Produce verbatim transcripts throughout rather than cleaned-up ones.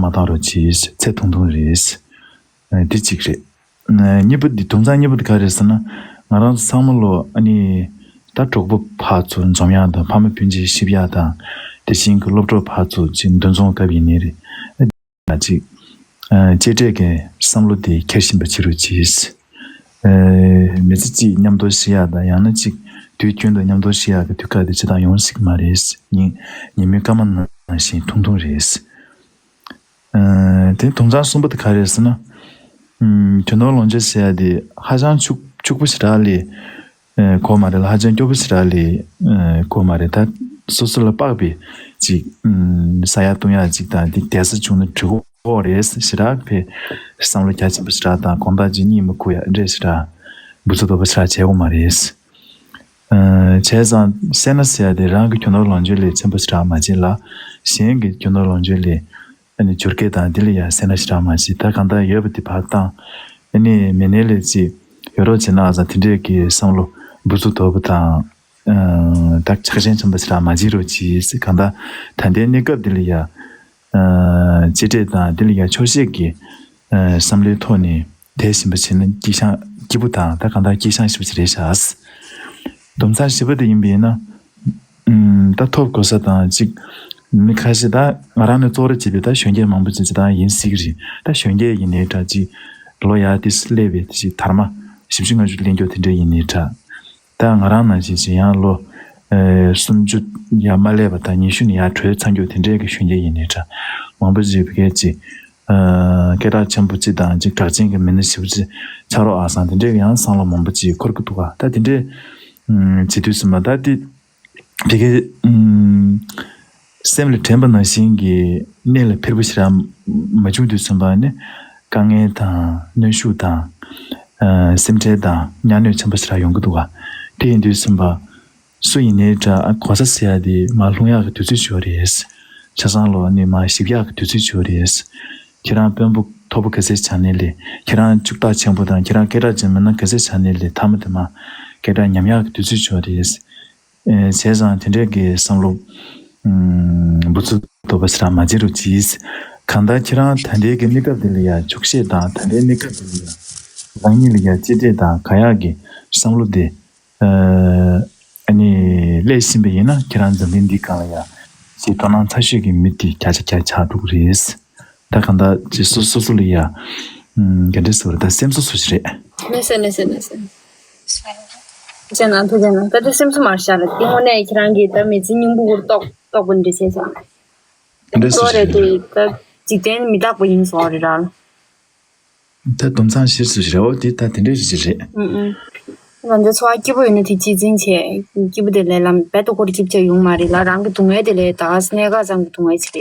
མ་བཏང་རོགས་གྱིས། ཚེ་ཐུང་ཐུང་རེད། ཨ། འདི་གཅིག་རེད། ཨ། གཉིས་པ་འདི། དུམ་མཚམས་གཉིས་པ་འདི་ག་རེ་རེད་ཟེར་ན། ང་རང་ཚོ་ཚང་མ་ལོ། ཨ་ནི་ད་གྲོགས་པོ་ཕར་ཚུར་འཛོམས་ཡག་དང་། ཕ་མ་སྤུན་མཆེད་གཤིབ་ཡག་དང་། དེ་བཞིན་གྱི་སློབ་གྲོགས་ཕར་ཚུར་ཅིག་འདུ་འཛོམས་སྐབས་ཡིན་ནའི་རེད། ཅིག་ཨ། གཅེས་སྤྲས་ཀྱི་བསམ་བློ་དེ་འཁྱེར་བཞིན་པ་བྱེད་རོགས་གྱིས། ཨ། མི་ཚེ་གཅིག་མཉམ་དུ་བཞེས་ཡག་དང་། ཡང་ན་གཅིག་དུས་རྒྱུན་དུ་མཉམ་དུ་བཞེས་ཡག་གི་དུས་སྐབས་དེ་ཇི་ལྟར་ཡོང་སྲིད་ཀྱི་མ་རེད། ཉིན་ཉིན་མོའི་སྐར་མ་ནང་བཞིན་ཐུང་ཐུང་རེད། ཨ། དེ་དུམ་མཚམས་གསུམ་པ་དེ་ག་རེ་རེད་ཟེར་ན། ཨམ། རྒྱུ་ནོར་ལོངས་སྤྱོད་ཟེར་ཡག་དེ་ཧ་ཅང་ཕྱུག་ཕྱུག་པོ་ཞེ་དྲག་ལས། ཨ། དགོས་མ་རེད་ལ། ཧ་ཅང་སྐྱོ་པོ་ཞེ་དྲག་ལས། ཨ། དགོས་མ་རེད། ད་སོ་སོ་ལ་དཔག་པའི་ཅིག་ཨམ། ཟ་ཡག་བཏུང་ཡག་ཅིག་དང་། དེ་བསྡད་ས་བྱུང་ན་འགྲིག་གི་རེད་ཞེ་དྲག་པའི་བསམ་བློ་རྒྱ་ཆེན་པོ་ཞེ་དྲག་དང་། དགོང་དག་ཅིག་གཉིད་མ་ཁུག་ཡག་འདྲ་ཞེ་དྲག་འབུ་ཚུགས་དོག་པོ་ཞེ་དྲག་བྱེད་དགོས་མ་རེད། ཨ། བྱས་ཙང་སེར་སྣ་ཟེར་ཡག་དེ་རང་གི་རྒྱུ་ནོར་ལོངས་སྤྱོད་ལས་ཆེན་པོ་ཞེ་དྲག་མ་བྱེད་ལ། གཞན་གྱི་རྒྱུ་ནོར་ལོངས་སྤྱོད་ལས། ཨ་ནི་བསྒྱུར་སྐད་དང་འདི་ལ་ཡང་སེར་སྣ་ཞེ་དྲག་མ་བྱེད། ད་གང་ལྟར་ཡོད་པ་དེ་ཕར་བཏང་། ཨ་ནི་མེད་ནའི་ལས་ཅིག་ཡོད་རོགས་བྱེད་ན་ཨ་ཙང་དེ་འདྲས་ཀྱི་བསམ་བློ་འབུ་ཚུགས་དོག་པོ་དང་། ཨ། ད་ཆགས་ཞེན་ཆེན་པོ་ཞེ་དྲག་མ་བྱེད་རོགས་གྱིས། གང་ལྟར་ད་ལྟའི་གནས་སྐབས་འདི་ལ་ཡང་། ཨ། གཅེས་སྤྲས་དང་འདི་ལ་ཡང་ཆོག་ཤེས་ཀྱི། ཨ། བསམ་བློའི་ཐོག་ནས་བསྡད་བཞིན་པ་བྱས་ན་སྐྱིད་ཤང་སྐྱིད་པོ་དང་། ད་གང་ལྟར་སྐྱིད་ཤང་ཞེ་པོ་ཅིག་རེད་ཤག་དུམ་མཚམས་བཞི་པ་དེ་ཡིན་པ་ཡིན་ན། ཨུམ། ད་ཐོབ་དགོས་ས་དང་གཅིག་མི་ཁ་ཤས། ད་ང་རང་ནས་གཙོ་བོར་བྱས་པའི་ད་གཞོན་སྐྱེས་མང་པོ་ཅིག་ཅིག་ད་ཡིན་སྲིད་ཀྱི་རེད། ད་གཞོན་སྐྱེས་ཡིན་ནའི་འདྲ། ཅིག་ལོ་ཡར་ཏོག་ཙམ་སླེབས་པའི་ཅིག་དར་མ་བཞི་བཅུ་ལྔ་བཅུ་སླེབས་མཁན་དེ་འདྲས་ཡིན་ནའི་འདྲ། ད་ང་རང་ནང་བཞིན་ཅིག་ཡང་ལོ། ཨེ། སུམ་ཅུ་ཡར་མ་སླེབས་པ་དང་། ཉི་ཤུ་ནས་ཡར་གྲོལ་ཚར་མཁན་དེ་འདྲས་ཀྱི་གཞོན་སྐྱེས་ཡིན་ནའི་འདྲ། མང་པོ་ཅིག་བོད་སྐད་ཅིག་ཨ། སྐད་གྲགས་ཆེན་པོ་ཅིག་དང་། ཅིག་གྲགས་ཅན་གྱི་མི་སྣ་ཞེ་པོ་ཅིག་ཆགས་རོགས་ཨ་ཙང་དེ་འདྲས་ཀྱི་ཡང་བསམ་བློ་མང་པོ་ཅིག་འཁོར་གྱི་འདུག་ག་ད་དེ་འདྲས། ཨུམ། བྱེད་དུས་ཙམ་པ་ད་དེ་དེ་གའི། ཨུམ། སེམས་ལ་དྲན་པ་ནང་བཞིན་གྱི་གནད་ལ་འཕིར་པོ་ཞེ་དྲག་མ་བྱུང་དུས་ཙམ་པ་ནི། དཀའ་ངལ་དང་གནོན་ཤུགས་དང་། ཨ། སེམས་ཁྲལ་དང་གཉའ་གནོད་ཆེན་པོ་ཞེ་དྲག་ཡོང་གི་འདུག་ག་དེ་ཡིན་དུས་ཙམ་པ། སུ་ཡིན་ནའི་འདྲ། ཨ། གོ་ས་ཟེར་ཡག་དེ་མར་ལྷུང་ཡག་གི་དུས་ཚོད་ཅིག་ཡོད་རེད། ཆ་ཚང་ལོ་ནི་མར་ཞིབ་ཡག་གི་དུས་ཚོད་ཅིག་ཡོད་རེད། ཁྱེད་རང་དཔོན་པོ་མཐོ་པོ་ག་ཚད་ཆགས་ནའི་ལས། ཁྱེད་རང་ལྕུག་ཐག་ཆེན་པོ་དང་། ཁྱེད་རང་སྐད་གྲགས་ཅན་མི་སྣ་ག་ཚད་ཆགས་ནའི་ལས། མཐའ་མ་དེ་མར་སྐད་གྲགས་ཉམས་ཡག་གི་དུས་ཚོད་ཅིག་ཡོད་རེད། ཨེ། བྱས་ཙང་དེ་འདྲས་ཀྱི་བསམ་བློ། ཨུམ། འབུ་ཚུགས་དོག་པོ་ཞེ་དྲག་མ་བྱེད་རོགས་གྱིས། གང་ལྟར་ཁྱེད་རང་ད་ལྟའི་གི་གནས་སྐབས་འདི་ལ་ཡང་ཆོག་ཤེས་དང་། ད་ལྟའི་གནས་སྐབས་འདི་ལ་ཡང་རང་ཉིད་ལ་ཡང་གཅེས་སྤྲས་དང་དགའ་ཡག་གི་བསམ་བློ་དེ། ཨ། ཨ་ནི་སླེབས་ཕྱིན་པ་ཡིན་ན། ཁྱེད་རང་འཛམ་གླིང་འདིའི་སྒང་ལ་ཡང་ཅིག་དོ་སྣང་ཚ་ཤོས་ཀྱི་མི་དེ་བརྒྱ་ཆ་བརྒྱ་ཆགས་འགྲོ་གི་རེད། ད་གང་ལྟར་ཅིག་སོ་སོ་སོ་ལ་ཡང་། ཨུམ། ག་འདྲ་ཟེར་བ་རེད། ད་སེམས་གསོ་སོ་ཞིག་རེད། ལགས་སོ། ལགས་སོ། ལགས་སོ། ཐུགས་རྗེ་གནང་། ཐུགས་རྗེ་གནང་། ད་དེ་སེམས་གསོ་མར་བཞག་ལ། དེ་དངོས་གནས་ཁྱེད་རང་གིས་ད་མི་ཚེ་སྙིང་པོ་གུར་ཏོག་ཏོག་པོ་འདྲ་བྱས་སོང་། འདྲ་སོ་ཞིག་རེད། དེ་ད་འཇིག་རྟེན་མི་རྟག་པ་ཡིན་སོང་རེད་ར། ད་དུམ་མཚམས་བཞིར་སུ་ཞིག་རེད། འོ་དེ་ད་དེ་འདྲའི་རིགས་ཅིག་རེད། ཨུ་ཨུ། ང་ཚོའི་འཚོ་བ་སྐྱིད་པོ་ཡོད་ན་དེ་གཅེས་འཛིན་བྱས། སྐྱིད་པོ་དེ་ལས་ལམ་རྦད་དེ་ཁོ་རང་སྐྱིད་པོ་ཅིག་ཡོང་མ་རེད་ལ། རང་གི་སྡུག་བསྔལ་དེ་ལས་ད་ག་ས་གནས་སྐབས་ཙམ་གྱི་སྡུག་བསྔལ་ཅིག་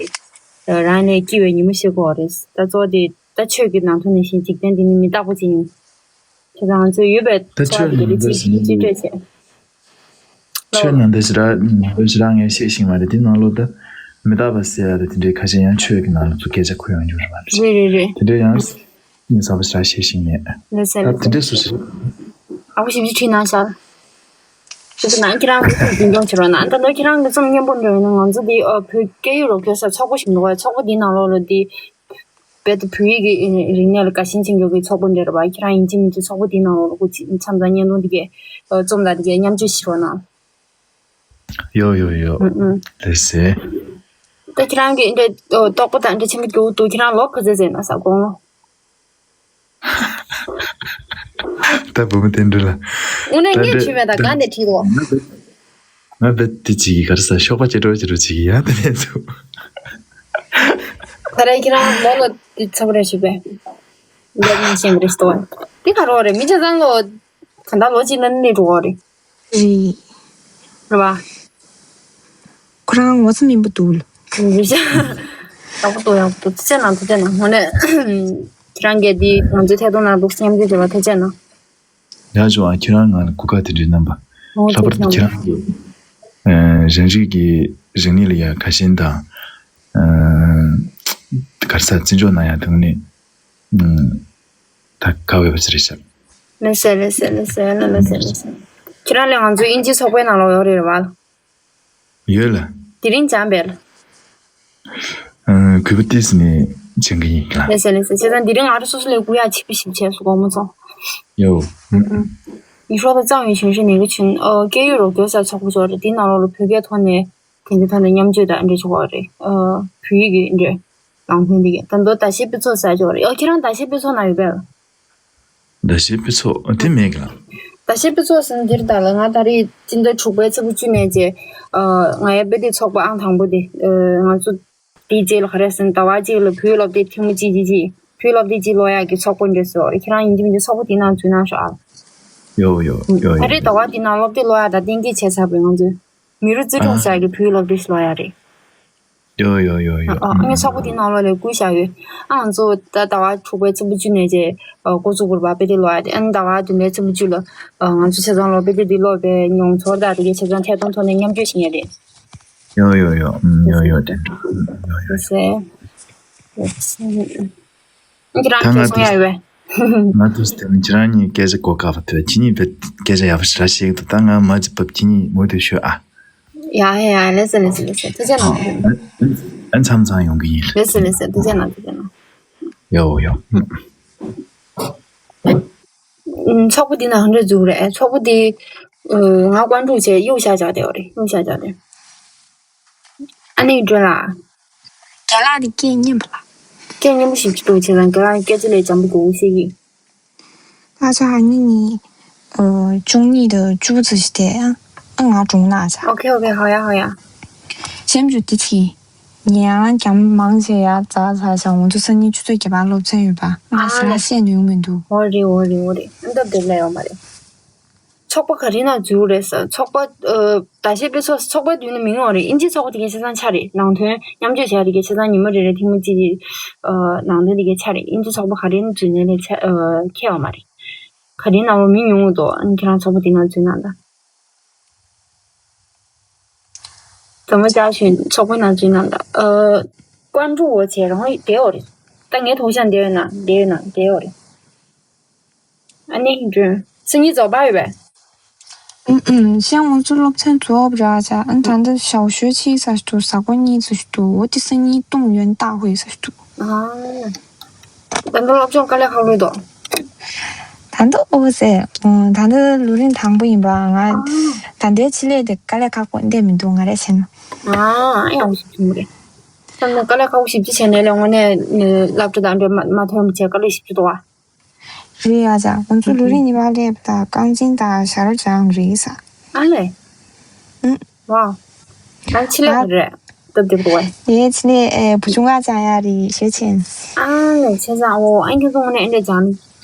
རེད། རང་ལས་སྐྱིད་པའི་ཉིན་མོ་ཤེས་དགོས་རེད། ད་གཙོ་བོ་དེ་ད་ཆོས་ཀྱི་ནང་དོན་ནང་བཞིན་འཇིག་རྟེན་འདི་ནི་མི་རྟག་པ་ཅིག་ཡིན། བྱས་ཙང་ང་ཚོས་ཡོད་པའི་འཚོ་བ་དེ་དེ་ལ་གཅེས་གཅེས་སྤྲས་བྱས། ཆོས་ནང་དོན་ཞེ་དྲག་ནང་དོན་ཞེ་དྲག་ངས་བཤད་ཤེས་མ་རེད། དེ་ནང་ལོགས་ད་མི་རྟག་པ་ཟེར་ཡ་རེད། དེ་འདྲའི་ཁ་ཤས་ཡང་ཆོས་ཀྱི་ནང་ལ་ཚུར་སྐད་ཆ་འཁོར་ཡོང་རྒྱུ་རེད་མ་རེད། རེད་རེད་རེད། དེ་འདྲའི་ཡང་ངས་གསར་པ་ཞེ་དྲག་བཤད་ཤེས་མེད། ལགས་སོ། ད་ལགས་དེ་འདྲའི་སོ་སོ། ཨ་ཁུ་ཞིབ་ཅིག་བྲིས་གནང་ཤག་ཞིབ་ཅིག་གནང་། ཁྱེད་རང་ལོ་རྒྱུས་རྒྱུན་འཁྱོངས་བྱེད་རོགས་གནང་། ད་ལྟ་ཁྱེད་རང་གི་རྩོམ་སྙན་པོ་འདྲ་ཡོད་ན། ང་ཚོ་འདི་ཨ་བོད་སྐད་ཡིག་རོགས་སྐྱོར་ས་ཚོགས་པ་ཞིག་འདུག་ག་ཚོགས་པ་འདིའི་ནང་ལོགས་ལ་འདི་རྦད་དེ་བོད་ཡིག་གི་རིག་གནས་ལ་དགའ་ཞེན་ཅན་ཡོད་ཀྱི་ཚོགས་པ་འདྲ་རེད་པ། ཁྱེད་རང་ཡིན་གཅིག་མིན་གཅིག་ཚོགས་པ་འདིའི་ནང་ལོགས་ལ་སྐུ་མཚམས་དང་བརྙན་ཐུང་འདི་གའི་རྩོམ་དང་འདི་གའི་མཉམ་སྤྱོད་བྱེད་རོགས་གནང་། ཡོ་ཡོ་ཡོ། ཨུ་ཨུ། ལགས་སེ། ད་ཁྱེད་རང་གི་འདྲ་རྟོགས་པ་དང་འདྲ་ཆེན་པོ་འདུག་ཁྱེད་རང་ལོ་ག་ཚོད་ཟེར་ན་ས་དགོང་ལོ། ད་བུ་མོ་དེ་འདྲ་ལ། དངོས་གནས་ངས་བྲིས་མེད། ད་ག་ནས་བྲིས་འདུག་ང་བེད་དེ་ཅིག་གི་ག་རེ་ཟ། ཤོག་པ་ཅི་འགྲོ་ཅི་འགྲོ་ཅིག་ཡ་དེ་ནས་ཚུ། ད་རེས་ཁྱེད་རང་ལོ་ལོ་དེ་ཚབ་རེ་ཞུས་པས། ལོ་ཉིན་ཤེས་མི་རེ་ཞིག་འདུག་དེ་ག་རོགས་རེད། མི་ཆ་ཚང་ལོ་ག་འདྲ་ལོ་གཅིག་ལ་ནི་འགྲོ་གི་རེད། རེད། རེད་བ། ཁོ་རང་ངོ་ཚ་མིན་པ་འདུག་ལ། ཡག་པོ་འདུག་ཡག་པོ་འདུག་ཐུགས་རྗེ་གནང་། ཐུགས་རྗེ་གནང་། དངོས་གནས་ཁྱེད་རང་གིས་འདི་ང་ཚོའི་ཐད་གཏོང་ནང་འདུག་མཉམ་འབྲེལ་བྱས་པ་ཐུགས་རྗེ་གནང་། ཡག་བྱུང་ཨ། ཁྱེད་རང་ང་ལ་སྐུ་ཁ་དེ་འདྲའི་གནང་བ། ཨོ་ལྷག་པར་དུ་ཁྱེད་རང་གིས་ཨ་རང་རིགས་ཀྱི་རིག་གནས་ལ་ཡ་ཁ་ཞེན་དང་། ཨ་ག་རེ་ཟ། བརྩི་འཇོག་གནང་ཡ་དེ་ནི་ཨ་ད་དགའ་འོས་པ་ཞིག་རེད་ཤག་ལགས་སེ། ལགས་སེ། ལགས་སེ། ལགས་སེ། ལགས་སེ། ཁྱེད་རང་ལས་ང་ཚོའི་དབྱིན་ཇིའི་ཚོགས་པའི་ནང་ལ་ཡོད་རེད་བ། ཡོད་ལ། དེ་རིང་སྦྱངས་པས་ལ། ཨ་གུས་པ་ཏིས་ནས་ བྱེད་ཀྱི་ཡིན་ལ། ལགས་སོ་ལགས་སོ། བྱས་ཙང་དེ་རིང་ང་རང་སོ་སོ་ལས་སྐུ་ཡག་ཆེ་པོ་ཞིག་བྱས་སོང་སྒོར་མོ་ཚོ། ཡོ། ཨུ་ཨུ། ཡུལ་ཤུལ་དུ་གཙང་ཡུལ་ཆུང་ཤོས་ནས་གི་ཆུན་ཨོ་སྐད་ཡིག་རོགས་སྐྱོར་ས་ཚོགས་པ་ཚོ་རེད། དེའི་ནང་ལོགས་ལ་བོད་སྐད་ཐོག་ནས་དེ་འདྲའི་ཐོག་ནས་མཉམ་སྤྱོད་དང་འདྲ་ཆོག་པ་རེད། ཨོ་བོད་ཡིག་གི་འདྲ་ནང་དོན་འདི་ག་ད་མདོ་ཟླ་ཤེལ་དཔེ་ཚོགས་ཟེར་ཆོག་རེད། ཨོ་ཁྱེད་རང་ཟླ་ཤེལ་དཔེ་ཚོགས་ནང་ཡོད་པས། ཟླ་ཤེལ་དཔེ་ཚོགས་དེ་མེད་གི་ལ། ཟླ་ཤེལ་དཔེ་ཚོགས་ཟེར་ན་འདིར་ད་ལ་ང་ད་རེས་སྤྱི་ཟླ་དྲུག་པའི་ཚེས་པ་བཅུ་ནས་བྱས། ཨ་ང་ཡ་དཔེ་དེབ་ཚོགས་པ་ཨང་དང་པོ་དེ་ཨ་ང་ཚོ་དེའི་རྗེས་ལ་ག་རེ་ཟེར་ན་ཟླ་བ་གཅིག་ལ་བོད་སློབ་དེབ་ཐེངས་མ་གཅིག་གཅིག་གཅིག་བོད་སློབ་དེབ་གཅིག་ཀློག་ཡག་གི་ཚོགས་པ་འདྲ་བཟོས་ཡོད་རེད། ཁྱེད་རང་ཡིན་གཅིག་མིན་གཅིག་ཚོགས་པ་དེའི་ནང་འཛུལ་གནང་ཤོག་ཨ། ཡོ་ཡོ་ཡོ་ཡོ། ད་རེས་ཟླ་བ་འདི་ནང་སློབ་དེབ་ཀློག་ཡག་དང་གཏན་འཁེལ་བྱས་ཚར་བ་རེད། ང་ཚོས་མི་རུ་རྩེ་གྲོགས་ཟེར་ཡག་གི་བོད་སློབ་དེབ་ཞིག་ཀློག་ཡག་རེད། ཡོ་ཡོ་ཡོ་ཡོ། ཨ་ཨ་ངས་ཚོགས་པ་དེའི་ནང་ལོགས་ལ་བསྐུར་བཞག་ཡོད། ཨ་ང་ཚོ་ད་ཟླ་བ་དྲུག་པའི་ཚེས་པ་བཅུ་ནས་བྱས་འགོ་བཙུགས་དགོས་རེད་པ། དཔེ་དེབ་ཀློག་ཡག་དེ། ཨ་ནི་ཟླ་བ་བདུན་པའི་ཚེས་པ་བཅུ་ལ་ཨ་ང་ཚོ་བྱས་ཙང་ལོ་དཔེ་དེབ་འདི་ཀློག་པའི་མྱོང་ཚོར་དང་དེ་གའི་བྱས་ཙང་ཐད་གཏོང་ཐོག་ནས་མཉམ་སྤྱོད་བྱེད་ཡག་རེད། ཡོ་ཡོ་ཡོ། ཨུམ། ཡོ་ཡོ། དེ་འདྲ། ཡོ་ཡོ། ཟེར། ཁྱེད་རང་ད་ང་བྲེལ་སོང་ཡ་ཡོད་པས། ང་དུས་དེ་ནི་ཁྱེད་རང་གཉིས་སྐད་ཆ་གོ་སྐབས་ཐོབ། ཁྱེད་གཉིས་བས་སྐད་ཆ་ཡག་པོ་ཞེ་དྲག་བཤད་ཀྱི་འདུག་ད་ང་མ་ཅིག་བབས། ཁྱེད་གཉིས་མུ་མཐུད་ཤོད་ཨ། ཡ་ཡ་ཡ། ལགས་སོ་ལགས་སོ་ལགས་སོ། ཐུགས་རྗེ་གནང་། ཨ་མཚམས་མཚམས་ཡོང་གི་ཡིན། ལགས་སོ་ལགས་སོ། ཐུགས་རྗེ་གནང་། ཐུགས་རྗེ་གནང་། ཡོ་ཡོ། ཚོགས་པ་འདི་ནང་འདྲ་འཛུགས་རེད། ཚོགས་པ་འདི་ང་ཀོན་ཀྲུའུ་བྱས་གཡུག་བཞག་བཞག་བསྡད་ཡོད་རེད། གཡུག་བཞག་བཞག་བསྡད། ཨ་ནི་འགྲོ་ལ། རྒན་ལགས་དེ་སྐད་སྙན་པ་ལ། སྐད་སྙན་པོ་ཞིག་ཅིག་འདུག་བྱས་ཙང་རྒན་ལགས་སྐད་ཆ་ལས་འཇམ་པོ་གོ་ཤེས་ཀྱི། ཨ་ཅག་ཨ་ནི་ནི། ཨོ། བཅུ་གཉིས་དང་བཅུ་ཙམ་ཞིག་བསྡད་ཨ། ང་གྲོངས་ན་ཨ་ཅག་ཨོ་ཁེ་ཨོ་ཁེ། ཧོ་ཡ་ཧོ་ཡ། གཤམ་རྒྱུ་དེ་ཅི། ངས་ཨང་རྒྱ་མ་མང་ཆེ་ཡ་ཛ་ཛ་ཤ། འོ་ཚོ་སང་ཉིན་ཆུ་ཚོད་བརྒྱད་པར་སློབ་ཚན་ཡོད་པ། ང་ཨ་ཞེ་དྲག་ལེ། བཤད་ནུས་མི་འདུག་འོ་རེད་འོ་རེད་འོ་རེད། ཨ་སྟབས་བདེ་ལ་ཡོད་མ་རེད། ཚོགས་པ་ག་རེ་ནང་འཛུལ་རེད་ཟེར། ཚོགས་པ་ཨ་ཟླ་ཤེལ་དཔེ་ཚོགས། ཚོགས་པའི་མདུན་ནས་མིང་ཡོད་རེད། ཨིན་ཇི་ཚོགས་པ་དེ་གའི་ཆ་ཚང་ཆགས་རེད། ནང་དོན་མཉམ་སྤྱོད་བྱ་ཡག་དེ་གའི་ཆ་ཚང་ཉི་མ་རེ་རེ་ཐེངས་མ་གཅིག་གཅིག་ཨ་ནང་དོན་དེ་གའི་ཆགས་རེད། ཨིན་ཇི་ཚོགས་པ་ག་རེ་ནང་འཛུལ་ནའི་ལས་ཆ་ཨ་ཁྱད་ཡོད་མ་རེད། ག་རེ་ནང་ལོགས་མི་ཉུང་ངུ་འདུག་ཨ་ནི་ཁྱེད་རང་ཚོགས་པ་དེ་ནང་འཛུལ་གནང་དང་། ད་མ་ཅག་གཞོན་ཚོགས་པའི་ནང་འཛུལ་གནང་དང་། ཨ་ཀོན་ཀྲུའུ་བྱས་རང་བསྡད་ཡོད་རེད། ད་ངའི་དོགས་ཤ་བསྡད་ཡོད་ན་བསྡད་ཡོད་ན་བསྡད་ཡོད་རེད། ཨ་ནི་ཧིན་ཀྲུན། སང་ཉིན་རྫོགས་པ་ཡོད་པས། ཨུམ་ཨུམ། གཞན་ང་ཚོ་སློབ་ཚན་རྫོགས་པ་རག་ཅག་ཨ་ད་ལྟ་ཞའོ་ཞུའེ་ཆི་ས་ཞིག་འདུག་གཟའ་འཁོར་གཉིས་ཙམ་ཞིག་འདུག་འོ་དེ་སང་ཉིན་ཏུང་ཡོན་ཏ་ཧུའེ་ས་ཞིག་འདུག་ཨ། ད་ལྟ་སློབ་སྦྱོང་དཀའ་ལས་ཁག་པོ་འདུག་ད་ལྟ་ཨོ་ཟེར། ཨོ་ད་ལྟ་ལོ་རིམ་དང་པོ་ཡིན་པ། ང་ཨ། ད་ལྟའི་ཆེད་ལས་དེ་དཀའ་ལས་ཁག་པོ་འདྲ་མི་འདུག་ང་རེ་བྱས་ན། ཨ་ཡག་པོ་ཞིག་བྱུང་རེད། ད་ནི་དཀའ་ལས་ཁག་པོ་ཞེ་པོ་ཅིག་བྱས་ནས་ལས་དངོས་གནས་ནི་སློབ་གྲྭ་དང་འདྲ་མ་མ་ཐོན་བྱས་དཀའ་ལས་ཞེ་པོ་ཅིག་འདུག་བ། རེད་ཨ་ཅག་ང་ཚོ་ལོ་རིམ་གཉིས་པ་སླེབས་ད་རྐང་འཛིན་དང་ཞྭ་རོ་སྦྱང་རེད་ས། ཨ་ལས། ཨུ། ཝའོ། ད་ཆེད་ལས་རེད། སྟབས་བདེ་པོ་འདུག་བ། ངའི་ཆེད་ལས་ཨེ་བུ་ཆུང་ང་སྦྱང་ཡག་རེད་ཞེས་བྱས། ཨ་ལས་བྱས་ཙང་འོ་ཨ་ཁྱོད་ཚོ་དངོས་གནས་ཨེ་འདྲས་སྦྱང་ནི།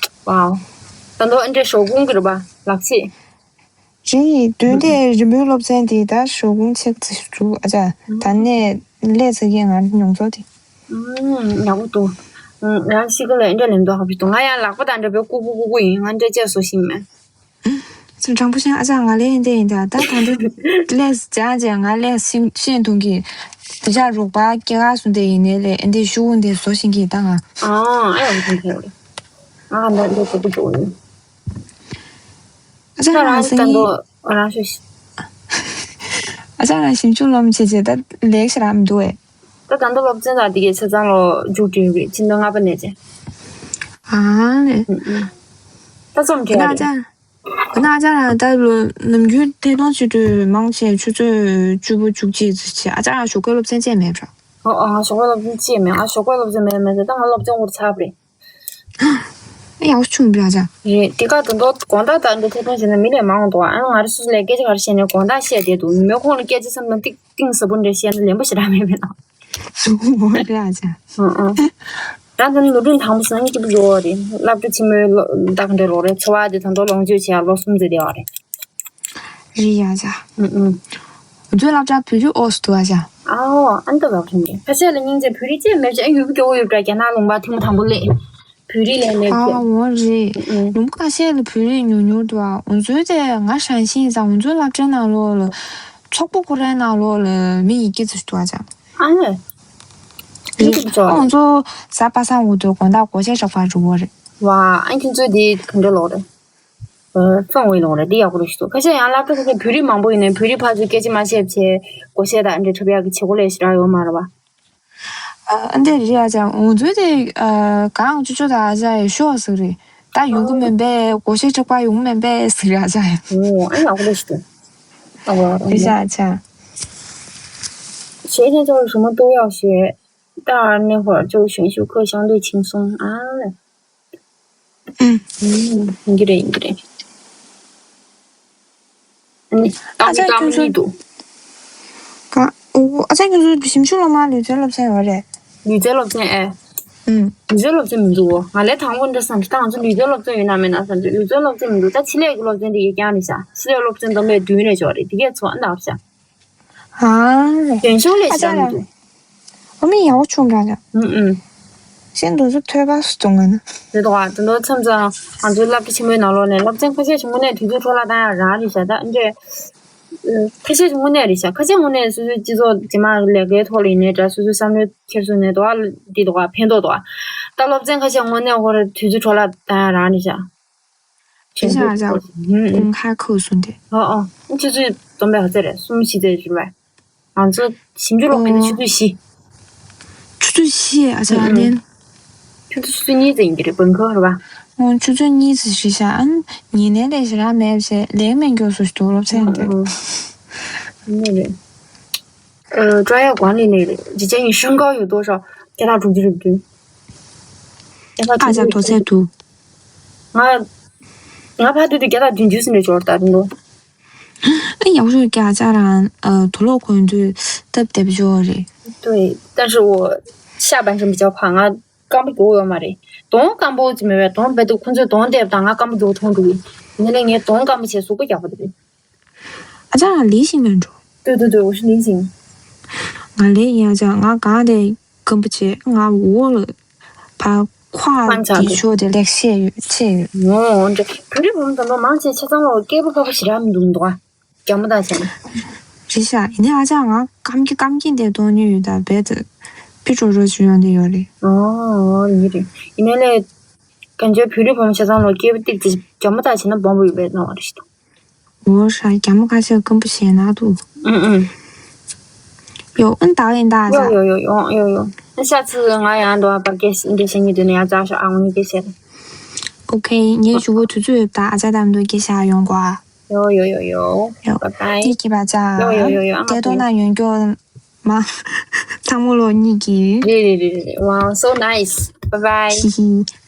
ཝའོ། ད་དུང་ཨེ་འདྲས་ཞོགས་ཀུན་གྱི་རེད་པ་ལག་ཕྱིས། རེད། མདུན་དེ་རིན་པོའི་སློབ་ཚན་དེ་ད་ཞོགས་ཀུན་ཆེག་ཙི་ཞིག་འདུག་ཨ་ཅག་ད་ནས་སླེབས་ཚར་གི་ང་མྱོང་ཚོར་དེ། ཨུམ། ཡག་པོ་འདུག་ཨུམ། ཡང་ཤི་ཀ་ལ་ཨེ་འདྲ་ལེན་འདུག་ཧ་པི་འདུག་ང་ཡང་ལག་པ་དང་འདྲ་པོའི་ལྐུག་པོ་ལྐུག་པོ་ཡིན། ང་འདྲ་བཅས་བཟོ་ཤེས་མེད། ཚུར་དྲང་པོ་བཤད་ཨ་ཅག་ང་ལས་ཨེ་འདྲ་ཡིན་ད། ད་ད་འདི་ལས་སྦྱང་བྱས་ང་ལས་ཤེས་ཤེས་ཐུབ་གི། དེ་ཅག་རོགས་པ་སྐྱེ་ཁ་སུ་འདྲ་ཡིན་ནའི་ལས་ཨེ་འདྲ་ཤུ་གུ་འདྲ་བཟོ་ཤེས་གི་ད་ང་། ཨ་ཨ་ཡག་པོ་འདུག་ཨ་ད་འདྲ་བཟོ་གི་འདུག་ཨ་ཅག་ང་རང་ད་སང་ཉིན་འདུག་རང་ཤོད་ཤི། ཨ་ཅག་ང་ཞིབ་འཇུག་སློབ་མ་བྱེད་བྱེད་ད་ལེགས་ཤ་རག་མི་འདུག་ཨེ། ད་ད་ལྟ་སློབ་ཚན་དང་དེ་གའི་ཆ་ཚང་ལོ་མཇུག་སྒྲིལ་ཡོད་རེད། ཕྱི་ཟླ་ལྔ་པ་ནས་བྱས། ཨ་ལས། ཨུ་ཨུ། ད་རྩོམ་བྲིས་ཡ་རེད། ཨ་ཅག་ང་ད་ལོ་ནམ་རྒྱུན་ཐད་གཏོང་བྱེད་དུས་མང་ཆེ་ཆུ་ཚོད་བཅུ་པོ་བཅུ་གཅིག་ཙམ་བྱས། ཨ་ཅག་ང་ཞོགས་ཀའི་སློབ་ཚན་བཅས་མེད་པ། ཨོ་ཨོ། ང་ཞོགས་ཀའི་སློབ་ཚན་བཅས་མེད། ང་ཞོགས་ཀའི་སློབ་ཚན་མེད་མེད་ད་ང་སློབ་ཚན་དབུར་ཚར་བ་རེད། ཡག་པོ་བྱུང་བ་ཅག་རེད། དེ་ག་དོན་དག་དགོང་དག་དང་འདྲ་ཐད་གཏོང་བྱས་ན་མི་ལས་མང་བ་འདུག་ཨ་ང་རང་སོ་སོ་ལས་སྐད་ཆ་ག་རེ་བཤད་ནས་དགོང་དག་བཤད་བསྡད་འདུག་ཉི་མའི་ཁོངས་ལ་སྐད་ཆ་བསམ་བློ་གཏིང་ཟབ་པོ་འདྲ་བཤད་ན་ལན་པོ་ཞེ་དྲག་མེད་མེད་ན། འོ་རེད་ཨ་ཅག་ཨང་ཨང་། རང་ཚོ་ནི་ལོ་རྒྱུས་དང་པོ་སང་སྐྱིད་པོ་ཡོད་རེད། སློབ་གྲྭ་ཆེན་མོའི་ལོ་ཟླ་ག་འདྲ་ལོག་རེད། འཚོ་བ་དེ་ད་དུང་ལོངས་སྤྱོད་བྱེད་ཡ་ལོ་གསུམ་ཙམ་བསྡད་པ་རེད། རེད་ཡ་ཅག་ཨང་ཨང་། འུ་ཚོའི་སློབ་གྲྭ་བོད་རིགས་ཨོ་སི་འདུག་ཨ་ཅག་ཨའོ། ཨ་འདི་ལབ་ཐུབ་མེད། ཁ་ཤས་ལ་སྙིང་རྗེ། བོད་རིགས་ཅེས་མེད་ཅེས་ཨ་ཡུལ་པོ་སྐྱོ་བོ་ཡོད་པ་འདྲ། རྒྱ་ནག་ལུང་པ་ཐུན་མོང་དང་པོ་སླེབས། བོད་རིགས་ལས་མེད་ཨ་ཅེས། འོ་རེད། ཨང་། ལུང་པ་ཁ་ཤས་ལ་བོད་རིགས་ཉུང་ཉུང་འདུག་ཨ་འུ་ཚོའི་དེ་ང་ཧྲན་ཞི་ཡིན་ཙང་འུ་ཚོའི་སློབ་གྲྭའི་ནང་ལོགས་ལ་ཚོགས་པ་ཁོ་རའི་ནང་ལོགས་ལ་མི་ཡི་གེ་ཙམ་ཞིག་འདུག་ཨ་ཅག་ཨ་ལས། ཨ་འདི་ཙམ་ཨ་འུ་ཚོ་གཟའ་པ་སངས་འུ་ཚོ་དགོང་དག་སྒོར་གཞས་རོགས་པ་རུ་བོ་རེད། ཝ་ཨ་ཁྱེད་ཚོའི་དེ་ག་འདྲ་ལོག་རེད། ཨ་ཧྥང་ཝེ་ལུང་རེད། འདི་ཡག་པོ་རེད་ཞུ་འདུག་ཁ་ཤས་ཡང་སློབ་གྲྭ་ཁ་ཤས་བོད་རིགས་མང་པོ་ཡིན་ནའི་བོད་རིགས་ཕར་ཚུར་སྐད་ཆ་མ་བཤད་བྱས་སྒོར་གཞས་དང་འདྲ་འཁྲབ་ཡག་གི་བྱེད་སྒོ་ལས་ཞེ་དྲག་ཡོད་མ་རེད་པ། ཨ་འདི་རེད་ཨ་ཅག་འོང་ཚོད་དེ་གང་ཅོ་ཅོ་དང་ཨ་ཅག་ཡི་ཤོག་ཟིག་རེད། ད་ཡོང་གི་མིན་པས་སྒོ་ཤེས་ཁྲག་པ་ཡོང་གི་མིན་པས་ཟིག་རེད་ཨ་ཅག་ཡི། ཨོ་ཨ་ཡག་པོ་ཞིག་འདུག་ཨོ་རེད་ཤག་ཨ་ཅག 学生就是什么都要学，大二那会儿就选修课相对轻松啊。ཡིན་གྱི་རེད་ཡིན་གྱི་རེད། ཨ་ནི་ཨ་ཅག་ཁྱོད་ཚོ་ཀ་ཨོ་ཨ་ཅག་ཁྱོད་ཚོ་ཞིབ་འཇུག་སློབ་མ་ལུས་རྩལ་སློབ་ཚན་ཡོད་རེད། ལུས་རྩལ་སློབ་ཚན་ཨེ། ལུས་རྩལ་སློབ་ཚན་མི་འདུག་ང་ལས་དང་པོ་འདྲ་བསམ་ད་ང་ཚོ་ལུས་རྩལ་སློབ་ཚན་ཡོད་ན་མེད་ན་བསམ་ཚེ་ལུས་རྩལ་སློབ་ཚན་མི་འདུག་ད་ཆེད་ལས་ཀྱི་སློབ་ཚན་དེ་ཡོད་ཀྱང་རེད་ཤག་ཆེད་ལས་སློབ་ཚན་བསྡོམས་པས་བདུན་རེད་ཆོག་རེད་དེ་གས་ཚོ་ཨ་འདག་ཤག་ཨ་རེད། རྒན་ཤོག་ལས་ཨ་ཅག་ཤག་མི་འདུག་ཨོ་མི་ཡག་པོ་བྱུང་འདྲ་ལ། ཨུམ་ཨུམ། ཤེས་འདུག་ཚོ་ཐོས་པ་སུ་གཏོང་ང་ན། རེད་དོ་ཨ་དེ་འདྲ་མཚམས་མཚམས་ང་ཚོའི་སློབ་གྲྭ་ཆེན་མོའི་ནང་ལོགས་ནས་སློབ་ཚན་ཁ་ཤས་ཤིག་དངོས་གནས་དུས་ཚོད་འཕྲོ་བརླག་བཏང་ཡ་རང་རེད་ཤག་ད་འདྲས། ཁ་ཤས་ཤིག་དངོས་གནས་རེད་ཤག་ཁ་ཤས་དངོས་གནས་སོ་སོའི་སྤྱི་ཚོགས་རྗེས་མ་ལས་ཀའི་ཐོག་ལ་ཡིན་ནའི་འདྲ་སོ་སོའི་བསམ་བློའི་འཁྱེར་སོ་ནས་དོ་ཨ་འདི་དོ་ཨ་ཕན་ཐོགས་དོ་ཨ། ད་སློབ་ཚན་ཁ་ཤས་དངོས་གནས་ཧོར་དུས་ཚོད་འཕྲོ་བརླག་བཏང་ཡ་རང་རེད་ཤག་དེ་ཤག་ཨ་ཅག་ཧུམ་ཧུམ། ཁ་ཁུག་སོང་དེ། ཨོ་ཨོ། ཆུ་ཚོད་བསྡོམས་པས་ག་ཚོད་རེད་གསུམ་བཞི་ཚོད་རེད་པས། ང་ཚོ་ཞིབ་འཇུག་སློབ་དཔོན་ནི་ཆུ་ཚོད་བཞི། ཆུ་ཚོད་བཞི་ཨ་ཅག་ཨ་ལན། ཆུ་ཚོད་ཆུ་ཚོད་གཉིས་ཙམ་ཡིན་གྱི་རེད་བོད་ཁ་རེད་པ། ཨོ་ཆུ་ཚོད་གཉིས་ཙམ་ཞིག་ཤག་ཨ་ཉི་ནས་ལས་ཞེ་དྲག་མེད་བྱས་ལས་མེད་མགྱོགས་སུ་ཞིག་འདུག་སློབ་ཚན་དེ། ཨོ་ཨོ། ནི་རེད། 呃，专业管理类的，直接你身高有多少？加大中级水平。加大中级水平。ཨ་ཅག་དོ་ཚད་འདུག་ང་ང་ཕ་དུས་དུ་加大中级水平འབྱོར་ད་རུང་། ཨ་ཡག་ཤོས་ཀྱི་ཨ་ཅག་རང་ཨ་དུག་ལོག་གོན་དུས་སྟབས་བདེ་པོ་ཅིག་རེད། 对，但是我下半身比较胖，ང་སྐམ་པོ་མགྱོགས་ཡོད་མ་རེད། གདོང་སྐམ་པོ་ཅིག་མེད་པས་གདོང་རྦད་དེ་ཁོ་ཚོས་གདོང་བལྟས་པ་དང་ང་སྐམ་པོ་མགྱོགས་མཐོང་འགྲོ་གི། ཡིན་ནའི་ངའི་གདོང་སྐམ་པོ་བྱས་གཟུགས་པོ་ཡག་པོ་དེ་རེད། ཨ་ཅག་ལི་ཞིང་ལ་འགྲོ། 对对对，我是李醒。ང་ལས་ཡིན་ཨ་ཅག་ང་གང་དེ་སྐམ་པོ་བྱས་ང་འོག་ལ་ཕར་ཁོག་གི་ཕྱོགས་དེ་ལེགས་ཤེས་ཡོད་ཆེ་ཡོད། ངོ་འདྲ་བོད་རིགས་བུ་མོ་དང་པོ་མང་ཆེ་ཆ་ཚང་ལ་སྐྱེས་པ་ཕ་པ་ཞེ་དྲག་མི་འདུག་མི་འདུག་ཨ། རྒྱ་མོ་དང་བྱས་ན། རེད་ཤག་ཡིན་ནའི་ཨ་ཅག་ང་སྐམ་གྱི་སྐམ་གྱི་དེ་གཏོང་ཉེན་ཡོད་ད་རྦད་དེ་ཕི་ཀྲོ་རོ་ཞུ་ཡོང་དེ་ཡོད་རེད། ཨོ་ཡིན་རེད། ཡིན་ནའི་ལས་གང་ཅི་བོད་རིགས་བུ་མོ་ཆ་ཚང་ལ་སྐྱེས་པ་ཏིག་ཙི་རྒྱ་མོ་དང་བྱས་ན་སྦོམ་པོ་ཡོད་པའི་སྣང་བ་རེད་ཤག་འོ་ཧྲ་རྒྱ་མོ་ཁ་ཤས་སྐམ་པོ་ཞེ་ན་འདུག་ཨུ་ཨུ། ཡོ་ཨུན་ད་ཡིན་ད་ཡོ་ཡོ་ཡོ་ཡོ་ཡོ་ཡོ། ཤ་ཚི་ང་ཡང་འདུག་ཨ་པ་སྐད་འདི་བཤད་ཉིད་དུ་ནས་ཡང་ཙག་ཤོག་ཨ་ངོ་ནི་སྐད་བཤད། ཨོ་ཁེ་ངའི་ཞུ་གོ་དུས་ཚོད་ཡོད་ད་ཨ་ཅག་དམ་དུ་སྐད་བཤད་ཡོང་གོ་ཨ། ཡོ་ཡོ་ཡོ་ཡོ། ཡོ། Bye bye། ཡིད་ཀྱི་བ་ཅག་ཡོ་ཡོ་ཡོ་ཡོ་ཨ་མ་དེ་དོ་ན་ཡོན་སྐྱོ་མ། ཚང་མོ་ལོ་གཉིས་ཀྱི། རེད་རེད་རེད་རེད། Wow, so nice. Bye bye.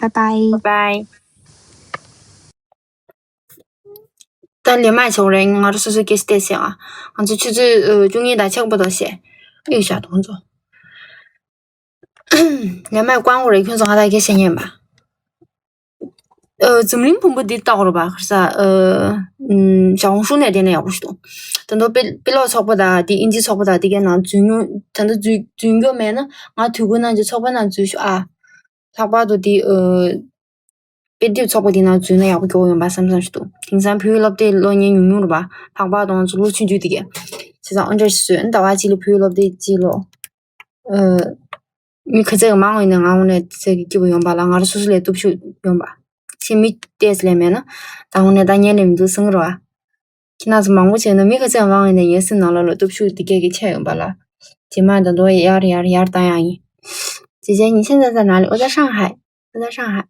Bye bye. Bye bye. ད་ལས་མ་བྱེད་རེད་ང་རང་སོ་སོའི་སྐད་ཆ་བལྟས་ཟེར་ཨ། ང་ཚོ་ཆུ་ཚོད་བཅུ་གཉིས་དང་ཕྱེད་ཀ་པོ་དང་བཤད། ཨེ་བཞག་དང་ཚོ། ལས་མ་ཀང་གོ་རེད་ཁྱོད་ཚོ་ང་ད་སྐད་ཆ་ཉན་པ། འཛམ་གླིང་ཕུང་པོ་འདི་ལྟ་གོ་རེད་པ་ཁར་ས། ཞག་འོང་ཧྲུང་ནས་དེ་ནས་ཡག་པོ་ཞིག་འདུག་ད་དུང་དཔེ་དཔེ་ཀློག་ཚོགས་པ་དང་དེ་ཨིན་ཇི་ཚོགས་པ་དང་དེ་གའི་ནང་འཛུལ་མྱོང་ད་ལྟ་འཛུལ་འཛུལ་མགྱོགས་མེད་ན་ང་དུས་ཀུན་ནང་གི་ཚོགས་པ་ནང་འཛུལ་ཤོག་ཨ། ལྷག་པར་དུ་དེ། དཔེ་དེབ་ཚོགས་པ་དེ་ནང་འཛུལ་ན་ཡག་པོ་སྐྱོ་བོ་ཡོང་པ་བསམ་བསམ་ཞིག་འདུག་དེང་སང་བོད་ཡིག་སློབ་དེབ་ཀློག་མཁན་ཉུང་ཉུང་རེད་པ། ལྷག་པར་དུ་ང་ཚོ་ལོ་ཆུང་ཆུང་དེ་གས། བྱས་ཙང་ཨོ་འདྲ་ཞིག་བཟོས་ཟླ་བ་གཅིག་ལ་བོད་ཡིག་སློབ་དེབ་གཅིག་ཀློག་མི་ག་ཚད་ཀྱི་མང་བ་ཡིན་ན་ང་འོང་ནས་ཚད་ཀྱི་སྐྱིད་པོ་ཡོང་པ་ལ་ང་རང་སོ་སོ་ལས་སྟོབས་ཤུགས་ཡོང་པ། ཕྱིན་མི་ཏོག་ཙམ་ལས་མེད་ན། ད་འོང་ནས་ད་ཉན་ལས་མི་འདུག་གསུང་གི་རེད་བ། ཁྱེད་རང་ཚོ་མང་པོ་བྱས་ན་མི་ག་ཚད་མང་བ་ཡིན་ན་ངའི་སེམས་ནང་ལོགས་ལ་སྟོབས་ཤུགས་དེ་གས་ཀྱི་ཆད་ཡོང་པ་ལ། རྗེས་མ་ད་དུང་ཡར་ཡར་ཡར་བཏང་ཡག་ཡིན། 姐姐，你现在在哪里？我在上海，我在上海。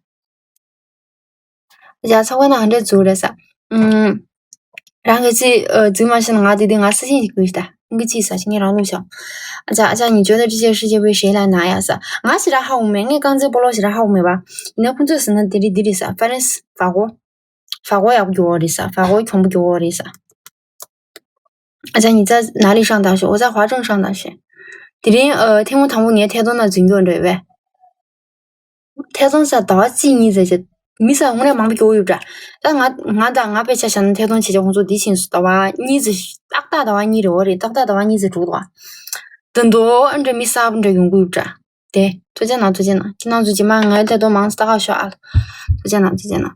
ཨ་ཅག་ཚོགས་པ་ནང་འདྲ་འཛུལ་རེད་ས། ཨུམ། རང་གི་ཅི་ཨ་འཛུལ་མ་ཤེས་ན་ང་དེ་དུས་ང་私信ཞིག་ཕུལ་ཤི་ད། ཁོང་གི་ཅི་ཟ་ཞིག་ངས་རང་ལུགས་བྱ། ཨ་ཅག་ཨ་ཅག་你觉得这件事情被谁来拿呀ས། ང་ཞེ་དྲག་ཧ་གོ་མེད། ངས་རྐང་རྩེད་སྤོ་ལོ་ཞེ་དྲག་ཧ་གོ་མེད་པ། ཡིན་ན་ཁོང་ཚོས་ཟེར་ན་དེ་རིགས་འདི་རེད་ས། ཧྥ་རན་སི་ཧྥ་གོ། ཧྥ་གོ་ཡག་པོ་རྒྱུག་པ་རེད་ས། ཧྥ་གོ་གྱོང་པོ་རྒྱུག་པ་རེད་ས། ཨ་ཅག་你在哪里上大学？我在华政上大学。དེ་རིང་ཨ་ཐེངས་མ་དང་པོ་ངའི་ཐད་གཏོང་ནང་འཛུལ་མགྱོགས་འགྲོ་བས། ཐད་གཏོང་ས་ཟླ་བ་གཅིག་གཉིས་ཙམ་བྱས། མི་ས་དངོས་གནས་མང་པོ་སྐྱོ་གི་ཡོད་འདྲ། ད་ང་ང་དང་ང་དཔེ་ཆ་བཞག་ན་ཐད་གཏོང་བྱེད་ཆོག་ཁོང་ཚོ་འདི་ཕྱིན་སུ་ཟླ་བ་གཉིས་ཙམ་ཏག་ཏག་ཟླ་བ་གཉིས་རེད་འོ་རེད་ཏག་ཏག་ཟླ་བ་གཉིས་ཙམ་འགྲོ་གི་འདུག་ཨ། འདི་འདོ་ཨ་འདྲ་མི་ས་འདྲ་ཡོང་གི་ཡོད་འདྲ། དེ་ཐུགས་རྗེ་གནང་ཐུགས་རྗེ་གནང་ཁྱེད་རང་ཚོ་རྗེས་མ་ངའི་ཐད་གཏོང་མང་ཙམ་ལྟ་ག་ཤོག་ཨ། ཐུགས་རྗེ་གནང་ཐུགས་རྗེ་གནང་།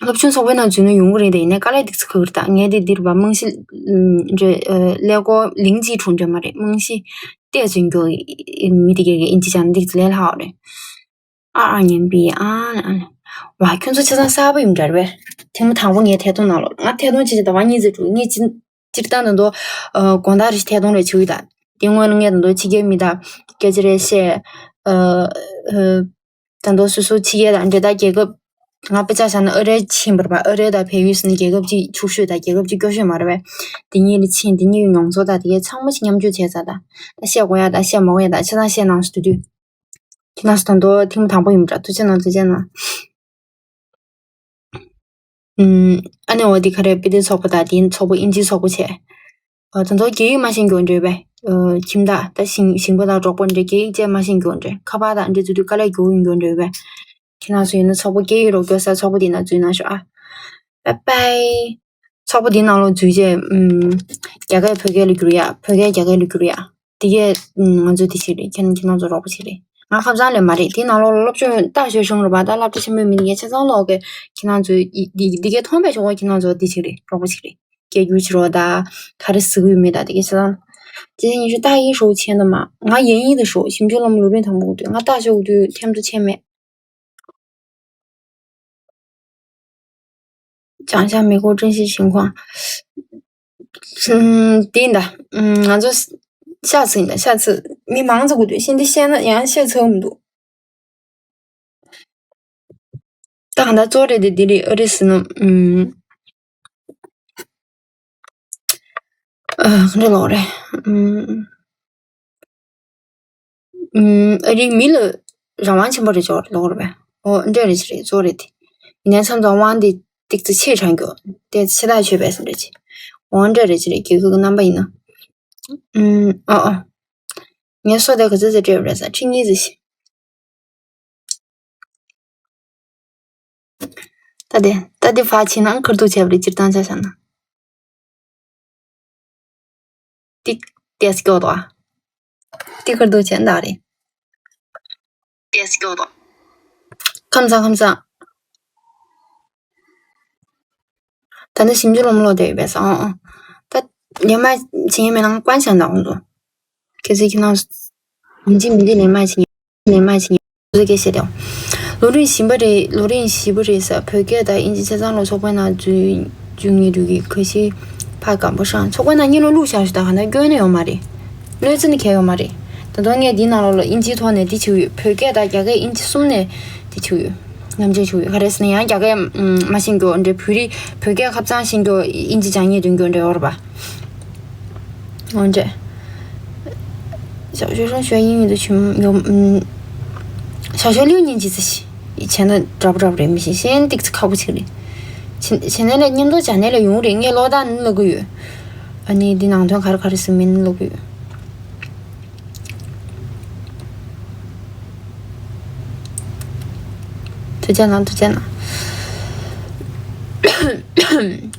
སློབ་ཆུང་ཚོགས་པའི་ནང་འཛུལ་ན་ཡོང་གི་རེད་དེ་ཡིན་ནའི་དཀའ་ལས་ཏིག་ཙི་ཁག་གི་རེད་ད། ངས་དེ་འདིར་བ་རྨང་གཞི་འདྲ་ཀླད་ཀོར་ལིང་གཅིག་གྲུང་འདྲ་མ་རེད། རྨང་གཞི་ཏོག་ཙམ་མགྱོགས་མི་དེ་གས་ཀྱི་ཨིན་ཇི་སྦྱང་ན་ཏིག་ཙི་ལས་སླ་བ་རེད། ཨ་ཨ་ཉན་པི་ཨ་ཨ། བ་ཁྱོད་ཚོ་ཆ་ཚང་གསར་པ་ཡིན་འདྲ་རེད་པས། ཐེངས་མ་དང་པོ་ངའི་ཐད་གཏོང་ནང་ལོགས་ང་ཐད་གཏོང་བྱེད་ཀྱི་ཟླ་བ་གཉིས་ཙམ་འགྲོ་ངས་ཅི་སྤྱིར་བཏང་ད་དུང་དགོང་དག་རེ་ཞིག་ཐད་གཏོང་རེ་བྱེད་ཀྱི་ད། དེ་སྔོན་ལ་ངས་ད་དུང་ཕྱི་རྒྱལ་མི་དང་སྐད་ཆ་རེ་བཤད། ཨ་ཨ། ད་དུང་སོ་སོ་ཕྱི་རྒྱལ་དང་འབྲེལ་ཐག་རྒྱལ་ཁབ། ང་དཔེ་ཆ་བཞག་ན་ཨ་རིར་ཕྱིན་པ་རེད་པ། ཨ་རི་དང་བལ་ཡུལ་ཟེར་ནས་རྒྱལ་ཁབ་ཅིག་ཕྱུག་ཤོས་དང་རྒྱལ་ཁབ་ཅིག་སྐྱོ་ཤོས་མ་རེད་པས། དེ་གཉིས་ལ་ཕྱིན། དེ་གཉིས་ཀྱི་མྱོང་ཚོར་དང་དེ་གའི་ཚང་མ་ཞིག་མཉམ་སྤྱོད་བྱས་ཚར། ད་ད་བཤད་དགོས་ཡ་དང་བཤད་མ་དགོས་ཡ་དང་ཆ་ཚང་བཤད་གནང་སོང་། དུས་དུས་ཁྱེད་རང་ཚོ་ད་དུང་ཐེངས་མ་དང་པོ་ཡིན་པ་འདྲ། ཐུགས་རྗེ་གནང་། ཐུགས་རྗེ་གནང་། ཨུམ། ཨ་ནི་འོ་དེ་ག་རེ། དཔེ་དེབ་ཚོགས་པ་དང་དེའི་ཚོགས་པ་དབྱིན་ཇིའི་ཚོགས་པ་བྱས། ཨ་ད་དུང་རྒྱ་ཡིག་མ་ཤེས་མཁན་འདྲ་བས། ཨ་ཁྱིམ་བདག་ད་ཞིང་ཞིང་པ་དང་གྲོགས་པོ་འདྲ། རྒྱ་ཡིག་བཅས་མ་ཤེས་མཁན་འདྲ། ཁ་པར་དང་འདྲ་བརྩི་དུས་དཀའ་ལས་རྒྱག་གི་ཡོད་མཁན་འདྲ་བས། ཁྱེད་རང་ཚོ་ཡིན་ན་ཚོགས་པ་སྐད་ཡིག་རོགས་སྐྱོར་ས་ཚོགས་པ་དེ་ན་འཛུལ་གནང་ཤོག་ཨ། པའི་པའི། ཚོགས་པ་དེ་ནང་ལོགས་འཛུལ་རྗེས། ཨུམ། རྒྱ་སྐད་བོད་སྐད་ལ་བསྒྱུར་ཡ། བོད་སྐད་རྒྱ་སྐད་ལ་བསྒྱུར་ཡ། དེ་གས་ང་ཚོ་དེ་ཅིག་རེད། ཁྱེད་ཁྱེད་རང་ཚོ་རོགས་པ་ཅིག་རེད། ང་ཁ་སང་ལས་མ་རེད། དེ་ནང་ལོགས་སློབ་སྦྱོང་ལྟ་ཞོར་བྱུང་རེད་པ། ད་སློབ་གྲྭ་ཆེན་པོའི་མི་དེ་གས་ཆ་ཚང་ལོག་གི་ཁྱེད་རང་ཚོས་འདི་འདི་གས་མཐོང་པའི་ཆོག་གོ། ཁྱེད་རང་ཚོ་དེ་ཅིག་རེད། རོགས་པ་ཅིག་རེད། སྐད་སྒྱུར་བྱེད་རོགས་དང་། ག་རེ་ཟེར་གི་ཡོད་མེད་དང་དེ་གས་ཆ་ཚང་། དེ་ཡིན་ཞུ་ལྟ་ཡིན་ཧྲོ་ཆེན་དུ་མ། ང་ཡིན་ཡིན་དུ་ཧྲོ་ཞིབ་འཇུག་སློབ་མ་ལུ་རིན་དང་པོ་དུས་ང་ལྟ་ཞོག་དུས་ཐེམ་དུ་ཆེན་མེད། 讲一下美国真实情况。 ཨུམ། དེ་ཡིན་ད། ཨུམ། ང་ཚོ་下次ཡིན་ད།下次མི་མང་ཚོ་གོ་དུས་ཤིན་ཏུ་བཤད་ན་ཡང་བཤད་ཚར་མི་འདུག་ད་གང་ལྟར་གཙོ་རེད་དེ་འདི་རེད། ཨ་རི་ཟེར་ན། ཨུམ། ཨ་ག་འདྲ་ལོག་རེད། ཨུམ། ཨ་རིའི་མི་ལ་རང་དབང་ཆེན་པོ་རེད་ཅོག་ལོག་རེད་པས། ཨོ་འདྲ་རེད་ཅི་རེད། གཙོ་རེད་དེ། ཡིན་ནའི་མཚམས་མཚམས་དབང་དེ་ཏིག་ཙི་ཆེ་དྲགས་མགྱོགས་དེ་ཆེ་ཐག་ཆོད་པས་ཟེར་འདྲ་ཅི། འོ་འདྲ་རེད་ཅི་རེད། རྒྱལ་ཁབ་ཀྱི་རྣམ་པ་ཡིན་ན། ཨུམ། ཨོ་ཨོ། ངའི་སོ་དེ་ག་ཚོད་ཙམ་སྤྲད་པ་རེད་ཟེར། ཁྲི་གཉིས་ཙམ་ཞིག་ད་དེ་ད་དེ་ཕར་ཕྱིན་ན་ཁར་ཐུག་བྱས་པ་རེད། སྤྱིར་བཏང་ཆ་བཞག་ན། ཏིག་ཏེ་སྐྱོ་དོ། ཏིག་ཁར་ཐུག་བྱས་ན་ད་རེད། ཏེ་སྐྱོ་དོ། ཁམས་བཟང་ཁམས་བཟང་། ད་ནི་ཞིབ་འཇུག་སློབ་མ་ལོག་བསྡད་ཡོད་པས། ཨང་ཨང་། ད་ལས་མ་བྱེད་ཡས་མེད་ན་ཀོན་ཤང་དང་ཁོང་ཚོ། གལ་སྲིད་ཁྱེད་རང་། མི་འཇིགས་མི་འདི་ལས་མ་བྱེད་ཡས། ལས་མ་བྱེད་ཡས། ཁོང་ཚོ་སྐད་བཤད་དེ། ལོ་རིམ་བཞི་པ་རེད། ལོ་རིམ་བཞི་པ་རེད་ཟེར། བོད་སྐད་དང་དབྱིན་ཇི་ཆ་ཚང་ལོ་ཚོགས་པའི་ནང་འཛུལ་འཇུག་ངེས་འགྲུལ་གྱི་ག་ཤེད་ཕ་སྐམ་པོ་ཧྲང་ཚོགས་པའི་ནང་གཉིས་ལོ་བླུགས་བཞག་ཞུ་ད་ག་ན་སྐྱོན་ནས་ཡོད་མ་རེད། གནོད་འཚེ་ནི་གལ་ཡོད་མ་རེད། ད་དུང་ངས་འདི་ནང་ལོགས་ལ་དབྱིན་ཇིའི་ཐོག་ནས་འདི་བྱེད་ཀྱི་ཡོད། བོད་སྐད་དང་རྒྱ་སྐད་དབྱིན་ཇི་གསུམ་ནས་འདི་བྱེད་ཀྱི་ཡོད། མཉམ་འབྲེལ་བྱེད་ཀྱི་ཡོད། ག་རེ་ཟེར་ན་ཡང་རྒྱ་སྐད་མ་ཤེས་མཁན་འདྲ། བོད་རིགས་བོད་སྐད་ཁ་ཚང་ཤེས་མཁན་དབྱིན་ཇི་སྦྱང་ཉེས་དོན་མཁན་འདྲ་ཡོད་རེད་པ། འོན་ཏེ། 小学生学英语的群有，嗯，小学六年级 ཙམ་ཞིག་བྱས་ན་འདྲ་པོ་འདྲ་པོ་རེད། མི་ཤེས། གཞན་ཏིག་ཙམ་ཁག་པོ་ཅིག་རེད། བྱས་བྱས་ན་ལས་མཉམ་དུ་སྦྱང་ནས་ལས་ཡོང་རེད། ངས་ཀློག་སྟངས་ནི་ཀློག་གི་ཡོད། ཨ་ནི་འདི་ནང་དོན་ག་རེ་ག་རེ་ཟེར་མིན་ཀློག་གི་ཡོད། ཐུགས་རྗེ་གནང་། ཐུགས་རྗེ་གནང་།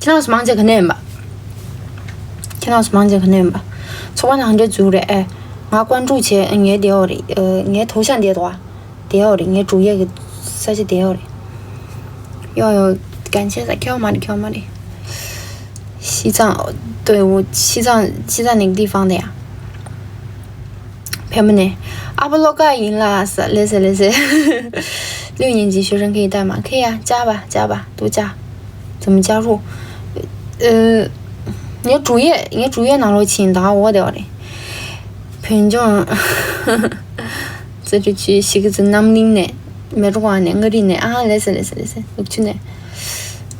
ཁྱེད་རང་ཚོ་མང་ཆེ་ག་ནས་ཡིན་པ། ཁྱེད་རང་ཚོ་མང་ཆེ་ག་ནས་ཡིན་པ། ཚོགས་པ་ནང་འདྲ་འཛུལ་རེད་ཨེ། ང་ཀོན་ཀྲུག་བྱས། ངའི་དེ་འོ་རེད། ངའི་ཐོག་ཤ་འདི་དོ། དེ་འོ་རེད། ངའི་འགྲོ་ཡས་ཀྱི་ས་ཆ་དེ་འོ་རེད། ཡོ་ཡོ། གན་ཆེ་ས་ཁྱོད་མ་རེད། ཁྱོད་མ་རེད། 西藏，对，我西藏，西藏哪个地方的呀？ཕེབས་ནས། ཨ་ཕ་བློ་དཀར་ཡིན་ལ་ས་ལེ་ཟེར་ལེ་ཟེར། 六年级学生可以带吗？可以啊，加吧，加吧，多加。怎么加入？呃，ངའི་主页，ངའི་主页ནང་ལོགས་ཕྱིན་ད་འོ་དེ་འོ་རེད། བོད་ལྗོངས། 自治区 ཞིག་གི་རྣམ་གླིང་ནས། མེ་ཏོག་ནས། མངའ་རིས་ནས། ཨ་ལེ་ཟེར་ལེ་ཟེར་ལེ་ཟེར། ནུབ་ཆུ་ནས།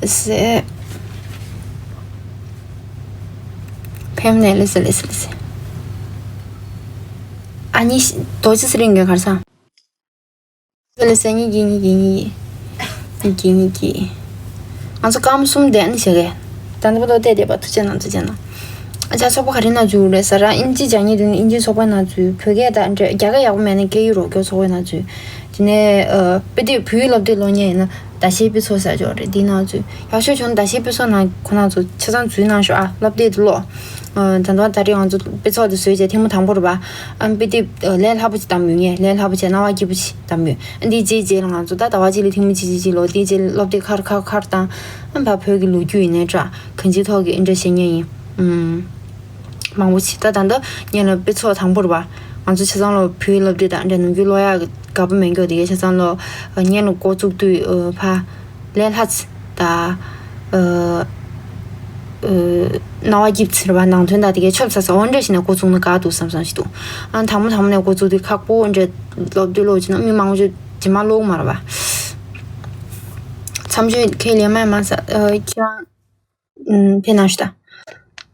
ཟེར། ཕེབས་ནས་ལེ་ཟེར་ལེ་ཟེར་ལེ་ཟེར། ཨ་ནི་རྡོ་རྗེ་ཚེ་རིང་གིས་ག་རེ་ཟེར། ལེ་ཟེར་ལེ་ཟེར། གཉིས་ཀྱིས། གཉིས་ཀྱིས། གཉིས་ཀྱིས། གཉིས་ཀྱིས། གཉིས་ཀྱིས། ང་ཚོ་སྐར་མ་གསུམ་བསྡད་ནི་བྱེད་གས། ད་ནི་པོ་ཏོ་བལྟས་བསྡད་པ། ཐུགས་རྗེ་གནང་། ཐུགས་རྗེ་གནང་། ཨ་ཅག་ཚོགས་པ་ག་རེ་ནང་འཛུལ་རེད་ཟེར་ར། དབྱིན་ཇི་སྦྱང་ཉེས་དོན་དབྱིན་ཇིའི་ཚོགས་པ་ནང་འཛུལ། བོད་སྐད་དང་འདྲ། རྒྱ་སྐད་ཡག་པོ་མེད་ན་སྐད་ཡིག་རོགས་སྐྱོར་ཚོགས་པ་ནང་འཛུལ། དེ་ནས་ཨ་དཔེ་དེབ། བོད་ཡིག་སློབ་དེབ་ཀློག་མཁན་ཡིན་ན་ཟླ་ཤས་དཔེ་ཚོགས་ཟེར་ཅིག་ཡོད་རེད། འདི་ནང་འཛུལ། ཡག་ཤོས་བྱུང་ན་ཟླ་ཤས་དཔེ་ཚོགས་ནང་ཁོ་རང་ཚོ་ཆ་ཚང་འཛུལ་གནང་ཤོག་ཨ། སློབ་དེབ་དེ་ཀློག་ཨ། ད་དུང་ད་རེས་ང་ཚོ་དཔེ་ཚོགས་དེ་བཟོས་བྱས་ཐེངས་མ་དང་པོ་རེད་པ། ཨ་དཔེ་དེབ་ལས་སླ་པོ་ཅིག་བདམས་ཡོད། ངས་ལས་སླ་པོ་བྱས། སྣང་བ་སྐྱིད་པོ་ཅིག་བདམས་ཡོད། ཨ་འདིའི་རྗེས་རྗེས་ལ་ང་ཚོ་ད་ཟླ་བ་གཅིག་ལ་ཐེངས་མ་གཅིག་གཅིག་གཅིག་ཀློག་དེའི་རྗེས་སློབ་དེབ་ཁར་ཁར་ཁར་བཏང་། ཨ་ཕར་བོད་ཀྱི་ལོ་རྒྱུས་ཡིན་ནའི་འདྲ། གང་ཅིའི་ཐོག་གི་འདི་འདྲ་བཤད་མཁན་ཡིན། ཨུམ། མང་པོ་ཅིག་ད་ད་ལྟ་ངས་ལ་དཔེ་ཚོགས་དང་པོ་རེད་པ། ང་ཚོ་ཆ་ཚང་ལ་བོད་ཡིག་སློབ་དེབ་དང་འདྲ་ནམ་རྒྱུན་ཀློག་ཡག་གི་དགའ་པོ་མེད་མཁན་དེ་གའི་ཆ་ཚང་ལ་ངས་ལ་འགོ་བཙུགས་དུས་ཕ་ལས་ལྷ་ཚེ་ད་ཨ་ རྣ་བ་སྐྱིད་ཟེར་བ་ནང་དོན་དང་དེ་གའི་ཆོབ་ཚ་ཚ་འོ་འདྲ་ཞིག་ནས་འགོ་བཙུགས་ན་དགའ་འདུག་བསམ་བསམ་ཞིག་འདུག་ཨ་དང་པོ་དང་པོ་ནས་འགོ་བཙུགས་དུས་ཁག་པོ་འདྲ་སློབ་དུས་སློབ་ཅིག་ན་མི་མང་པོ་ཅིག་ཇི་མ་ལོག་མ་རེད་བ། མཚམས་གཅོད་ཁས་ལེན་མ་མ་ས་ཁྱེད་རང་ཕེ་ན་ཤི་ད།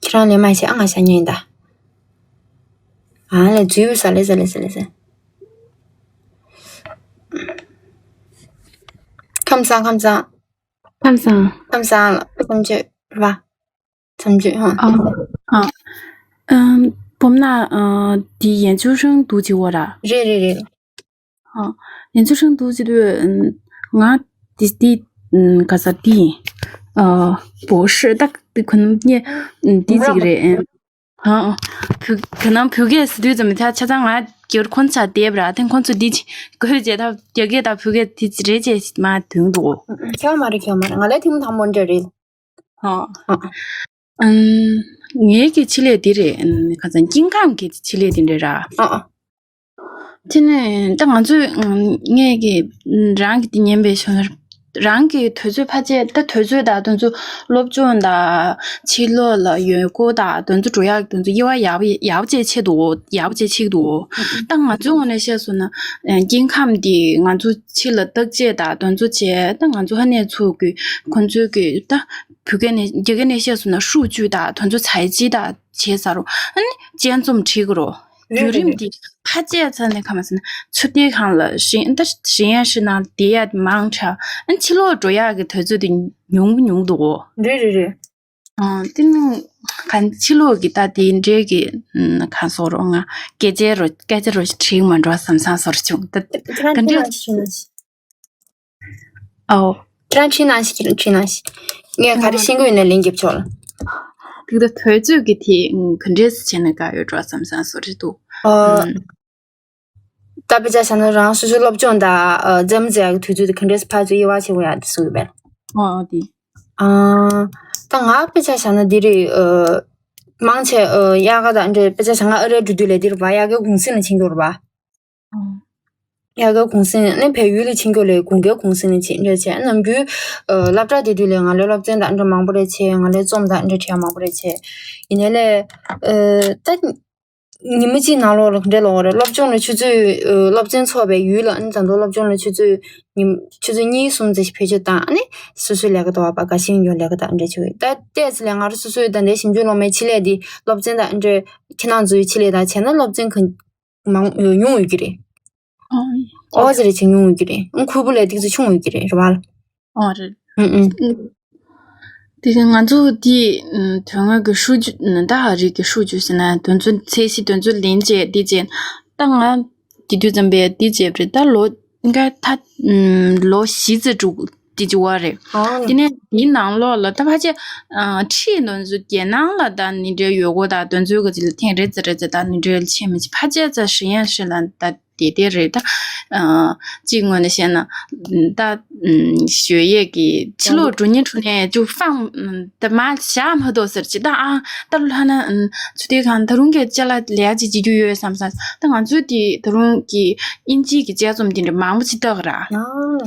ཁྱེད་རང་ལས་མ་བྱེད་ཨ་ང་ཤ་ཉན་ད། ཨ་ལས་འཛུལ་ས་ལས་ས་ལས་ས་ལས་ས། ཁམས་བཟང་ཁམས་བཟང་། ཁམས་བཟང་། ཁམས་བཟང་ལ་མཚམས་གཅོད་རེད་བ། མཚམས་གཅོད་ཧང་། ཨ་ཨ་ཨམ། སྤོམ་ན་ཨ་འདི་ཡན་ཆུ་ཧྲང་འདུག་ཅི་བ་ར། རེད་རེད་རེད། ཨ་ཡན་ཆུ་ཧྲང་འདུག་ཅི་དུས་ང་འདི་འདི་ག་ས་འདི་ཨ་བོ་ཧྲི་ཏག་འདི་ཁོ་ནམ་ཉེ་འདི་ཅིག་རེད། ཨ་བུ་ག་ནམ་བུ་གས་སི་དུས་ཙམ་ད་ཆ་ཚང་ང་རྒྱུར་ཁོན་ཆ་དེབ་ར་ཐེངས་ཁོན་ཚོ་འདི་ཅི་དགོས་བྱས་ད་རྒྱ་སྐད་ད་བུ་གས་དེ་ཅི་རེད་ཅེས་མ་དོན་འདུག་ཁྱོད་མ་རེད་ཁྱོད་མ་རེད་ང་ལས་ཐེངས་དང་པོ་འདྲ་རེད། ཨ་ཨ། ངའི་གི་ཆེད་ལས་འདི་རེད། ཁ་སང་སྐྱིན་ཁམས་ཀྱི་ཆེད་ལས་འདི་འདྲ་ར། ཨ་ཨ། དེ་ནས་ད་ང་ཚོས་ངས་ཀྱི་རང་གི་འདི་ཉན་པའི་ཞོར་རང་གི་དུས་ཚོད་ཕལ་ཆེར་ད་དུས་ཚོད་དང་དུས་ཚོད་སློབ་སྦྱོང་དང་ཕྱི་ལོགས་ལ་ཡོད་སྐོར་དང་དུས་ཚོད་འགྲོ་ཡག་དུས་ཚོད་དབྱེ་བ་ཡག་པོ་ཡག་པོ་བྱས་ཆེད་དུ་ཡག་པོ་བྱས་ཆེད་དུ་ད་ང་ཚོའི་ངོས་ནས་བཤད་སོང་ན་སྐྱིན་ཁམས་འདི་ང་ཚོ་ཕྱི་ལ་བརྟག་དཔྱད་དང་དུས་ཚོད་བྱས་ད་ང་ཚོ་ཧ་ནས་ཚུགས་དགོས་ཁོང་ཚོའི་གི་ད་བོད་སྐད་ནས་རྒྱ་སྐད་ནས་བཤད་སོང་ན་ཧྲུའུ་ཅུའུ་དང་དུས་ཚོད་ཚའེ་ཅི་དང་། བྱས་ཚར་རོ། ཨ་ནི་དཔྱད་རྩོམ་བྲིས་དགོས་རོ། རེད་བརྒྱུད་རིམ་རེད་འདི་ཕལ་ཆེར་ཚ་ནས་ཁ་མ་ཟིན་ཚུར་ལྟའི་སྒང་ལ་ཞིང་ད་ཞིང་ཡ་ཤི་ནང་དེ་ཡ་མང་དྲགས་ཨ་ནི་ཕྱི་ལོགས་འགྲོ་ཡག་གི་དུས་ཚོད་དེ་ཉུང་ཉུང་འདུག་གོ། རེད་རེད་རེད། ཨ་དེ་ནི་ག་ཕྱི་ལོགས་ཀྱི་ད་དེ་འདྲའི་གི་གང་སོགས་རོ་ང་སྐད་ཆ་རོ་སྐད་ཆ་རོ་ཞིག་དྲིས་མ་འགྲོ་བསམ་བསམ་སོར་བྱུང་ད་དེ་ག་འདྲ། ཨོ། ཁྱེད་རང་ཁྲིད་ན་ཞིག་ཁྱེད་རང་ཁྲིད་ན་ཞིག་ངས་ག་རེ་ཤེས་ཀྱི་ཡོད་ན་ལན་རྒྱབ་ཆོག་ལ། དེ་ད་དུས་ཚོད་ཀྱི་དེ་ག་འདྲས་བྱས་ན་དགའ་ཡོད་འགྲོ་བསམ་བསམ་བཟོ་རེད་འདུག་ཨོ། ད་དཔེ་ཆ་བཞག་ན་རང་སོ་སོའི་སློབ་སྦྱོང་དང་འཛམ་ཟེར་ཡག་གི་དུས་ཚོད་དེ་ག་འདྲས་ཕར་ཚུར་དབྱེ་བ་ཕྱེ་དགོས་ཡག་དེ་སུ་ཡོད་པས། ཨོ་དེ། ཨ། ད་ང་དཔེ་ཆ་བཞག་ན་འདི་རེད། མང་ཆེ་དབྱར་ཁ་དང་འདྲས་དཔེ་ཆ་བཞག་ང་ཨ་རིར་འགྲོ་དུས་ལས་འདིར་བ་དབྱར་ཁའི་གུང་སེང་ལ་ཕྱིན་འགྱུར་བ། ཨོ། དབྱར་ཁའི་གུང་སེང་ནས་བལ་ཡུལ་ལ་ཕྱིན་རྒྱུ་ལས་དགུན་ཁའི་གུང་སེང་ལ་ཕྱིན་འདྲ་བྱས་ནམ་རྒྱུན། སློབ་གྲྭ་དེ་དུས་ལས་ང་ལས་སློབ་ཚན་དང་འདྲ་མང་པོ་རེ་བྱས་ང་ལས་རྩོམ་དང་འདྲ་བྲིས་མང་པོ་རེ་བྱས། ཡིན་ནའི་ལས། ད། ཉི་མ་གཅིག་ནང་ལོགས་ལ་ག་འདྲ་ལོག་རེད་སློབ་སྦྱོང་ལ་ཆུ་ཚོད། སློབ་ཚན་འཚོགས་པའི་ཡུལ་ལ་ཨ་ནི་ད་དུང་སློབ་སྦྱོང་ལ་ཆུ་ཚོད། ཉིན་ཆུ་ཚོད་གཉིས་གསུམ་ཙམ་ཞིག་བེད་སྤྱོད་བཏང་ཨ་ནི། སོ་སོའི་ལས་ཀ་དང་བ་པ་དགའ་ཞིང་ཡོད་ལས་ཀ་དང་འདྲ་བྱེད་ད་ལྟས་ཚེ་ལས་ང་རང་སོ་སོའི་ད་ལྟའི་ཞིབ་འཇུག་སློབ་མའི་ཆེད་ལས་འདི་སློབ་ཚན་དང་འདྲ་ཁྱེད་རང་ཚོའི་ཆེད་ལས་དང་བྱས་ན་སློབ་ཚན་གང་། མང་ཉུང་ཡོད་ཀྱི་རེད། ཨོ་ཨོ་ཟེར་ཅིག་ཉུང་ཡོད་ཀྱི་རེད། ཨང་ཁུར་པོ་ལས་ཏིག་ཙི་ཆུང་ཡོད་ཀྱི་རེད་རེད་བ། ཨོ་རེད། ཨང་ཨང་། དེ་བཞིན་ང་ཚོ་དེ་དོན་དངོས་ཀྱི་ཧྲུའུ་ཅུ་ད་ཨ་རིག་གི་ཧྲུའུ་ཅུ་ཟེར་ན་དོན་ཚོད་ཚད་གཞི་དོན་ཚོད་ལེན་བྱས་དེ་བྱས་ད་ང་དེ་དུས་ཙམ་པས་དེ་བྱས་པ་རེད་ད་ལོ་འགའ་ད་ལོ་བཞི་ཙམ་འགྲོ་དེ་ཅི་བ་རེད། ཨང་། དེ་ནས་དེའི་ནང་ལོགས་ལ་ད་ཕལ་ཆེར་ཁྲིད་དོན་ཚོད་རྒྱལ་ནང་ལ་ད་ནི་འདྲའི་ཡོད་གོ་ད་དོན་ཚོད་ག་ཅི་ལ་ཐེངས་རེ་ཙམ་རེ་ཙམ་ད་ནི་འདྲའི་ལ་ཆེ་མི་ཆེ་ཕལ་ཆེར་ཙམ་ཧྲི་ཡན་ཧྲི་ལ་ད། དེ་དེ་རེད་ད། གཅིག་ངོས་ནས་བཤད་ན། ད། ཞོལ་ཡས་ཀྱི་ཕྱི་ལོགས་འགྲོ་ཉིན་འགྲོ་ནས་ཅུ་ཧྥང་། ད་མ་བཞག་མ་གཏོགས་ཟེར་ཅི་ད་ཨ། ད་ལྷ་ན། ཚུ་དེ་གང་ད་རུང་གི་ཅ་ལག་ལས་ཅི་བྱེད་རྒྱུ་ཡོད་བསམ་བསམ་ད་ང་ཚོའི་དེ་ད་རུང་གི་དབྱིན་ཇིའི་གི་དཔྱད་རྩོམ་དེ་འདྲ་མང་པོ་ཅི་ལྟ་གི་ར།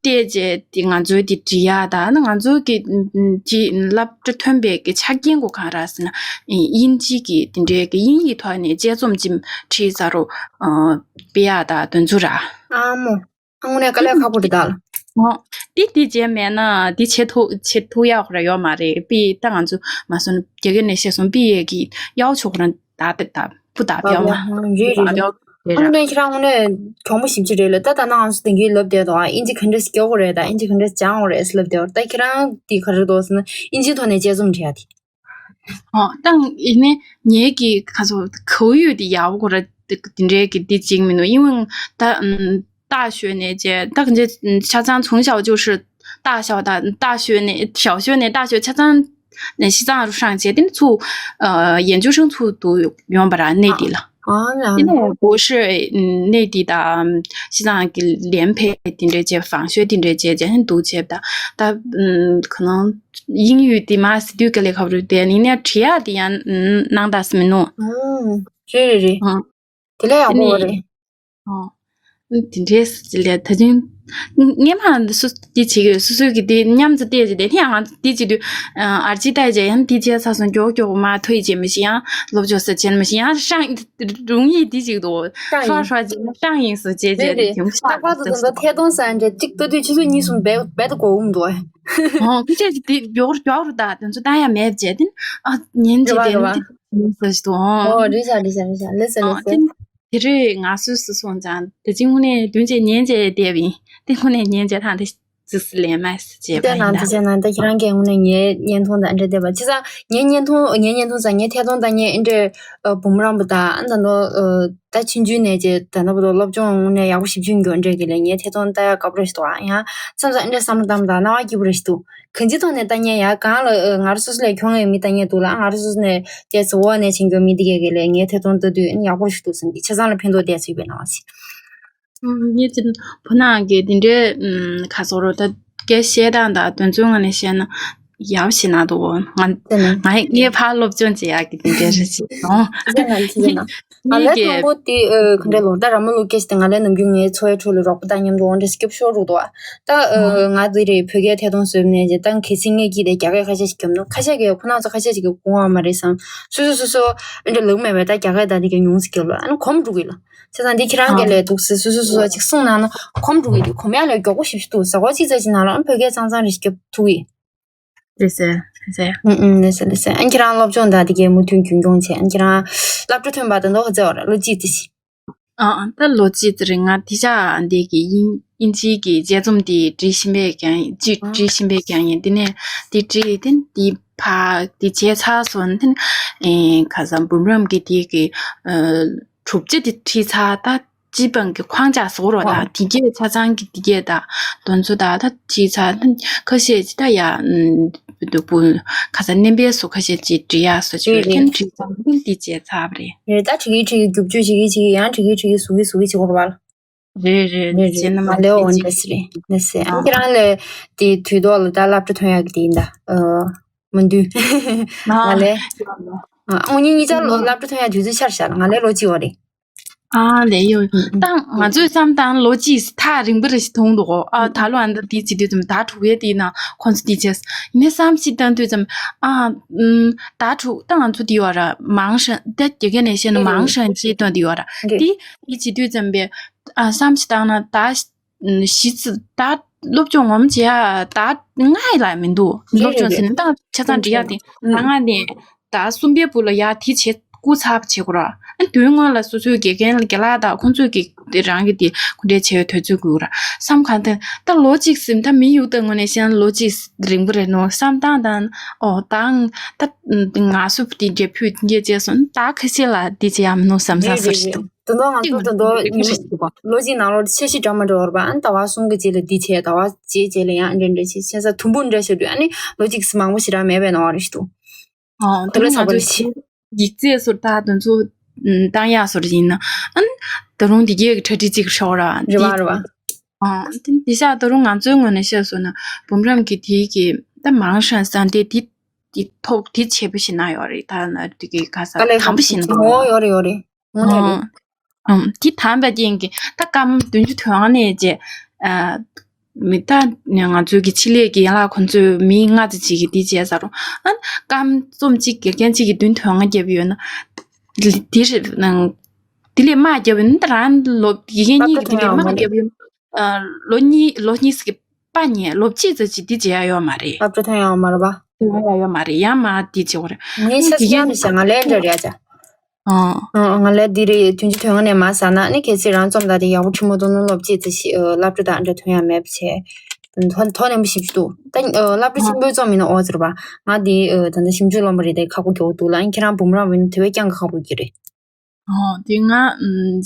བལྟས་རྗེས་དེ་ང་ཚོའི་དེ་འབྲི་ཡག་དང་ང་ཚོའི་གི་དེ་སློབ་གྲྭ་ཐོན་པའི་གི་ཆ་རྐྱེན་གོ་གང་རག་ཟེར་ན། དབྱིན་ཇི་གི་དེ་འདྲའི་གི་དབྱིན་ཡིག་ཐོག་ནས་དཔྱད་རྩོམ་ཅིག་བྲིས་ཚར་རོ། དཔེ་ཡག་དང་དོན་ཚུལ་ར། ཨ་མོ། ཨ་དངོས་གནས་དཀའ་ལས་ཁག་པོ་རེད་ད། ཨོ། དེ་དེ་བྱས་མེད་ན་དེ་བྱེད་ཐུབ་བྱེད་ཐུབ་ཡག་ཁོ་ར་ཡོད་མ་རེད་དཔེ་ད་ང་ཚོ་མ་སོང་རྒྱ་སྐད་ནས་བཤད་སོང་དཔེ་ཡག་གི་ཡག་ཆོག་ཁོ་ར་ད་དེ་ད། པུ་ད་པེའོ་མ། རེད་རེད་རེད། ཨ་ནི་ཁྱེད་རང་དངོས་གནས་གྱོང་པོ་ཞིབ་ཅིག་རེད་ལ་ད་ད་ནང་སུ་དེང་གི་ལབ་བསྡད་དོ་ཨ་ཨིན་ཇི་ག་འདྲས་སྐྱོ་གོ་རེད་ད་ཨིན་ཇི་ག་འདྲས་སྦྱང་གོ་རེད་ལབ་བསྡད་ད་ཁྱེད་རང་དེ་ག་རེ་འདུག་ཟེར་ན་ཨིན་ཇི་ཐོག་ནས་དཔྱད་རྩོམ་བྲིས་ཡ་དེ། ཨོ་ད་ཡིན་ནའི་ངའི་གི་ག་ཚོ་གོ་ཡོད་དེ་ཡག་པོ་གོ་རེད་དེ་འདྲའི་གི་དེ་གཅིག་མིན་ནོ་ཨིན་ཝང་ད་ད་ཞོད་ནས་ཅེ་ད་ག་འདྲས་ཆ་ཚང་从小就是大学的大学ནས大学ནས大学ཆ་ཚང་ནས་西藏རུ་ཧྲང་བྱས་དེ་ནི་ཚུ་ཡན་ཅུ་ཧྲང་ཚུ་དུ་ཡོང་པ་ར་གནས་དེ་ལ། དེ་ནས་博士གནས་དེ་དང་西藏གི་连培དེ་འདྲས་བྱས་访学དེ་འདྲས་བྱས་བྱས་ཧན་འདུག་བྱས་ད་ད་ག་ནང་英语དེ་མ་སི་དུས་ག་ལས་ཁབ་རུ་དེ་ནི་ནས་བྲིས་ཡ་དེ་ཡང་ནང་ད་སི་མི་ནོ། རེད་རེད་རེད། དེ་ལས་ཡག་པོ་རེད། ཨོ། དེ་འདྲས་ལས་ད་ཅིང་སྔས་མ་སུ་འདི་བྱེད་ཀྱི་ཡོད། སོ་སོའི་གི་དེ་མཉམ་དུ་བལྟས་ཀྱི་དེ་ནས་ཡང་འདི་བྱེད་དུས་ཨར་ཅི་ལྟ་ཡི་ཡང་འདི་བྱས་ཚར་སོང་། མགྱོགས་མགྱོགས་མ་ཐོ་ཡི་བྱེད་མི་ཤེས་ཡང་སློབ་སྦྱོང་ས་བྱེད་མི་ཤེས་ཡང་ཧྲང་རུང་ཡིག་འདི་བྱེད་དུ་ཧྲང་ཧྲ་ཧྲ་བྱེད་ན་ཧྲང་ཡིན་སུ་བྱེད་རེད་བྱེད་རེད། དེ་ཡོང་ཤག་ལྟག་པར་དུ་དེ་འདྲ་ཐད་གཏོང་ས་འདྲ་གཅིག་ལྟ་དུས་ཆུ་ཚོད་གཉིས་གསུམ་རྦད་རྦད་དུ་འགོར་འོང་འདུག་ཨོ་ཁ་ཤས་ཀྱིས་དེ་མགྱོགས་མགྱོགས་རུ་ད་དེ་ཚོ་ད་ཡང་མེད་བྱས་དེ་ཨ་ཉན་བྱེད་དེ་རེད་བ་རེད་བ། འདི་ཡིན་ས་ཞིག་འདུག་ཨོ་རེད་ཤག་རེད་ཤག་རེད་ཤག་ལེ་སེ་ལེ་སེ། དེ་རེད། ང་སོ་སོ་སོང་ཙང་དེ་ཅིག་དངོས་གནས་མདུན་བྱས་ཉན་བྱས་བསྡད་པ་ཡིན། དེ་དངོས་གནས་ཉན་བྱས་ཐང་དེ་ཙིག་སི་ལས་མ་སི་བྱས་པ་ཡིན་ན། ལྟས་ན་ལྟས་ན་ད་ཁྱེད་རང་གིས་དངོས་གནས་ངའི་བརྙན་ཐུང་དང་འདྲ་བསྡད་པ་བྱས་ཙང་། ངའི་བརྙན་ཐུང་ངའི་བརྙན་ཐུང་ཙང་ངའི་ཐད་གཏོང་ད་ངས་ཨེ་འདྲས་ཨ་འབུམ་རམས་པ་དང་ཨ་ད་ནོ་ཨ་ད་ཆུང་ཆུང་ནས་ཅེ་ད་ནོ་བོ་སློབ་སྦྱོང་དངོས་གནས་ཡག་པོ་ཞིབ་འཇུག་མགྱོགས་འདྲས་གི་ལས་ངའི་ཐད་གཏོང་ལྟ་ཡག་དགའ་པོ་རེ་ཞིག་འདུག་ཨ་ཡང་བསམ་ཙང་ཨེ་འདྲས་བསམ་བློ་བཏང་དང་སྣང་བ་སྐྱིད་པོ་རེ་ཞིག་འདུག་གང་ཅིའི་ཐོག་ནས་ལྟ་མཁན་ཡ་གང་ལ་ཨ་ང་རང་སོ་སོ་ལས་ཁྱོད་ངའི་མི་ལྟ་མཁན་འདུག་ལ་ང་རང་སོ་སོ་ནས་ཏོག་ཙམ་འོག་ནས་ཕྱིན་རྒྱུ་མི་དེ་གས་ཀྱི་ལས་ངའི་ཐད་གཏོང་ལྟ་དུས་ཡག་པོ་ཞིག་འདུག་བསམ་གི་ཆ་ཚང་ལ་ཕན་ཐོགས་བསྡད་ཚུལ་པའི་སྣང་བ་ཞིག་ངས་ཅི་བུ་ནང་གི་དེ་འདྲའི་ཁ་སོ་རོ་ད་སྐད་བཤད་སྟངས་དང་དོན་ཚུལ་ངོས་ནས་བཤད་ན་ཡག་ཞེ་ན་འདུག་ང་ང་ངས་ཕར་སློབ་སྦྱོང་བྱེད་ཡག་གི་དེ་འདྲའི་རེ་ཞིག་ཡོང་། ང་ལས་དང་པོ་དེ་ག་འདྲ་ལོ་ད་ར་མ་ལུག་སྐད་ཞིག་དེ་ང་ལས་ནམ་རྒྱུན་ངའི་འཚོ་བའི་ཁྲོད་ལ་རོགས་པ་དང་མཉམ་དུ་འོང་འདྲ་སྐྱབས་ཤོར་རུ་འདུག་ད་ང་དེ་རེད་བོད་སྐད་ཐད་གཏོང་བཟོས་ནས་ད་གལ་སྲིད་ངས་ཀྱིས་དེ་རྒྱ་སྐད་ཁ་ཤས་ཤིག་རྒྱབ་ན་ཁ་ཤས་ཀྱིས་ཁོ་ན་ཚོ་ཁ་ཤས་ཤིག་གིས་གོ་བ་མ་རེད་བསམ། སོ་སོ་སོ་སོ་འདྲ་ལབ་མེད་པས་ད་རྒྱ་སྐད་ད་དེ་ག་ཉུང་ཙམ་རྒྱབ་ལ་ཨ་ནི་གོམས་འགྲོ་གི་ལ། བྱས་ཙང་འདི་ཁྱེད་རང་གིས་ལས་འདུག་སེ་སོ་སོ་སོ་སོ་ཅིག་གསུངས་ན་ན་གོམས་འགྲོ་གི་འདུག་གོམས་ཡག་ལས་མགྱོགས་པོ་ཞིབ་ཞིབ་འདུག་ཟ་ཁོ་གཅིག་ཙམ་ཞིག་ནང་ལ་ཨ་བོད་སྐད་ཙང་ཙང་རེ་ཞིག་རྒྱབ་ཐུབ་ཀྱི། ལགས་སེ་ལགས་སེ། ཨུ་ཨུ་ལགས་སེ་ལགས་སེ། ཨ་ཁྱེད་རང་སློབ་སྦྱོང་དང་དེ་གའི་མུ་མཐུད་རྒྱུན་འཁྱོངས་བྱས། ཨ་ཁྱེད་རང་སློབ་གྲྭ་ཐོན་པ་དང་ལོ་ག་ཚོད་རེད། ལོ་གཅིག་ཙམ་ཞིག་ཨ་ཨ་ད་ལོ་གཅིག་ཙམ་རེད། ང་དེ་ཤག་འདི་གི་དབྱིན་དབྱིན་ཇིའི་གི་དཔྱད་རྩོམ་དེ་འབྲི་བཞིན་པའི་རྐྱང་ཡིན། ཅིག་འབྲི་བཞིན་པའི་རྐྱང་ཡིན། དེ་ནས་དེ་འབྲི་དེ་དེ་ཕ་དེ་བྱས་ཚར་སོང་། དེ་ནས་ཨེ་ཁ་སང་འབུམ་རམས་ཀྱི་དེ་གི་ཨ་གྲུབ་ཆ་དེ་ཁྲིད་ཚར། ད་སྤྱི་དཔང་གི་ཁོང་ཅག་བཟོ་རོགས་དང་དེ་གས་ཆ་ཚང་གི་དེ་གས་དང་དོན་ཚོ་དང་ད་ཁྲིད་ཚར། ཁ་ཤས་ཅིག་ད་ཡ་དུ་བུ་ཁ་སང་བསྣན་པའི་སུ་ཁ་ཤས་ཅིག་འབྲི་ཡག་སུ་ཅིག་ཡོད་མཁན་ཁྲིད་ཚར། དེ་བྱས་ཚར་བ་རེད། རེད། ད་ཁྲིད་ཀྱི་ཁྲིད་ཀྱི་རྒྱུག་རྒྱུག་བྱེད་ཀྱི་བྱེད་ཀྱི་ཡང་ཁྲིད་ཀྱི་ཁྲིད་ཀྱི་བཟོ་གི་བཟོ་གི་བྱེད་དགོས་རེད་པ། རེད་རེད་རེད། རེད་རེད། བྱས་ན་མ་མ་ལེའོ་འོན་ཏེ་སི་རེད་ལགས་སེ། ཨ་ཨ། ཁྱེད་རང་ལས་དེ་དུས་ཐོག་ལ་ད་སློབ་གྲྭ་ཐོན་ཡག་གི་དེ་ཡིན་ད། ཨ་མ་འདུས། ང་ལས། ཨ་ཨ་ངོ་ཉིད་གཉིས་ཆར་ལོ་སློབ་གྲྭ་ཐོན་ཡག་དུས་ཚོད་ཆར་བཞག་ང་ལས་ལོ་གཅིག་བ་རེད། ཨ་ལས་ཡོད། ཨ་ཨ། ད་ང་ཚོས་བསམ་སྟངས་ལོ་གཅིག་ཐག་རིང་པོ་རེ་ཞིག་མཐོང་འདུག་ཨ་ད་ལོ་ཨ་འདི་དེ་བྱེད་དུས་ཙམ་ཟླ་དྲུག་པའི་དེ་ན་ཁོང་ཚོ་དེ་བྱས་ཡིན་ནའི་བསམ་ཞིག་བཏང་དུས་ཙམ་ཨ་ཨུམ་ཟླ་དྲུག་ད་ང་ཚོ་དེ་བ་ར་མང་ཧྲང་ད་དགེ་རྒན་ནས་བཤད་ན་མང་ཧྲང་ཞེས་བཏོན་དེ་བ་ར་དེ་དེ་བྱེད་དུས་ཙམ་པའི། ཨ་བསམ་ཞིག་བཏང་ན་ཟླ་བཞི་ཙམ་ད་སློབ་སྦྱོང་ངོམ་བྱེད་ཡ་ཟླ་ལྔ་ལ་མི་འདུག་རེད་སློབ་རེད་སྦྱོང་ཟེར་རེད། ན་ད་ཆ་ཚང་འབྲི་ཡ་དེ་ཟླ་ལྔ་ནས་ཟླ་གསུམ་པའི་བུ་ལ་ཡ་དེ་བྱེད་སྐུ་ཚབ་བྱེད་དགོས་ར། ཨ་དོན་དངོས་ལ་སོ་སོའི་དགེ་རྒན་རྒན་ལགས་དང་ཁོང་ཚོས་ཀྱི་དེ་རང་གི་དེ་ཁོ་འདྲའི་བྱེད་ཡ་དུས་ཚོད་དགོས་ར་བསམ་གང་ཐད་ད་ལོ་གཅིག་ཟིན་ད་མི་ཡུག་ད་ངོས་ནས་བཤད་ན་ལོ་གཅིག་རིང་པོ་རེད་ནོ་བསམ་སྟངས་དང་ཨོ་ད་ད་ང་སུ་དེ་རྒྱབ་ཕུད་འགྱེད་བྱས་སོང་ད་ཁ་ཤས་ལ་དེ་བྱེད་ཡ་མི་ནོ་བསམ་ས་རེད་སོ་རེད་ཞིག་འདུག་རེད། དེ་ནོ་ང་ཚོ་དེ་ནོ་ལོ་གཅིག་ནང་ལོ་འཆར་གཞི་འདྲ་མ་འདྲ་བར་བ་ཨ་ཟླ་བ་གསུམ་གྱི་རྗེས་ལ་འདི་བྱས་ཟླ་བ་རྗེས་རྗེས་ལ་ཡང་འདྲ་འདྲ་བྱས་བྱས་ས་དུམ་བུ་འདྲ་ཞིག་འདུག་ཨ་ནི་ལོ་གཅིག་སི་མང་པོ་ཞེ་དྲག་མེད་པའི་ནང་བ་རེ་ཞིག་འདུག་ཨོ་དེ་ཁོ་ལ་ལོ་ང་ཚོ་ཚ་པོ་རེ་ཞིག་ཡིག་ཚད་སོར་ད་དོན་ཚོ་བཏང་ཡག་སོར་ཡིན་ན་ཨ་ནི་ད་རུང་འདི་གས་ཀྱི་གྲ་སྒྲིག་ཅིག་ཤོག་ར་རེ་བ་རེ་བ། ཨོ་དེ་འདི་ཤག་ད་རུང་ང་ཚོའི་ངོས་ནས་བཤད་སོང་ན་འབུམ་རམས་ཀྱི་དེའི་གི་ད་མང་ཧྲང་སང་དེ་དེ་དེ་ཐོག་དེ་བྱེད་པོ་ཞིག་ན་ཡོད་རེད། ད་ན་དེ་གི་ག་ས་ཨ་ལས་དམ་པོ་ཞིག་ན་ཡོད་རེད། ཨོ་ཡོད་རེད་ཡོད་རེད། དངོས་གནས་རེད། ཨམ། དེ་དམ་པའི་རྐྱེན་གྱིས་ད་སྐར་མ་བདུན་ཅུ་དོན་ལྔ་ནས་བཅས། ཨ། མི་ད་ང་ཚོའི་གི་ཆེད་ལས་ཀྱི་ཡན་ལག་ཁོང་ཚོས་མི་ལྔ་ཙམ་ཅིག་གིས་དེ་བྱས་ཟེར་རོ། ཨ། སྐར་མ་རྩོམ་གཅིག་དགེ་རྒན་གཅིག་གིས་བདུན་དོན་ལྔ་བརྒྱབ་ཡོད་ན། དེ་རེད་ནང་། དེ་ལས་མང་བརྒྱབ་ཡོད་ན་ད་རང་ལོ་དགེ་རྒན་གཉིས་ཀྱིས་དེ་ལས་མང་བརྒྱབ་ཡོད་ན། ཨ། ལོ་གཉིས་ལོ་གཉིས་ཀྱི་པ་ཉེ་ལོ་གཅིག་ཙམ་ཅིག་འདི་བྱེད་ཡ་ཡོད་མ་རེད། སློབ་གྲྭ་ཐོན་ཡ་ཡོད་མ་རེད་པ། ཐོན་ཡ་ཡོད་མ་རེད། ཡང་མ་འདི་བྱེད་དགོས་རེད། ངའི་ས་དེ་ས་ཡང་མི་ཤེས་ང་ལས་འདྲ་རེད་ཨ་ཅག་ཨ། ང་ལས་འདི་རེད་དུས་ཚོད་ཐོན་ང་ནས་མ་ཟ་ན་ནི་གལ་སྲིད་རང་རྩོམ་དང་དེ་ཡག་པོ་ཁྲིད་མ་ཐུབ་ན་སློབ་གཅིག་ཙམ་ཞིག་སློབ་གྲྭ་དང་འདྲ་ཐོན་ཡ་མེད་པ་བྱས། དོ་དོ་ནན་པོ་ཞིབ་ཏུ་ད་སློབ་གྲྭ་ཆེན་པོའི་རྩོམ་ཡིན་ན་ཨོ་ཟེར་བ། ང་འདི་ད་ལྟ་ཞིབ་འཇུག་སློབ་མ་རེད་དེ་ཁག་པོ་རྒྱག་འདུག་ལ་ཨ་ཁྱེད་རང་འབུམ་རམས་ཡིན་ན་དེ་བས་ཀྱང་ཁག་པོ་གི་རེད། ཨོ། དེ་ང་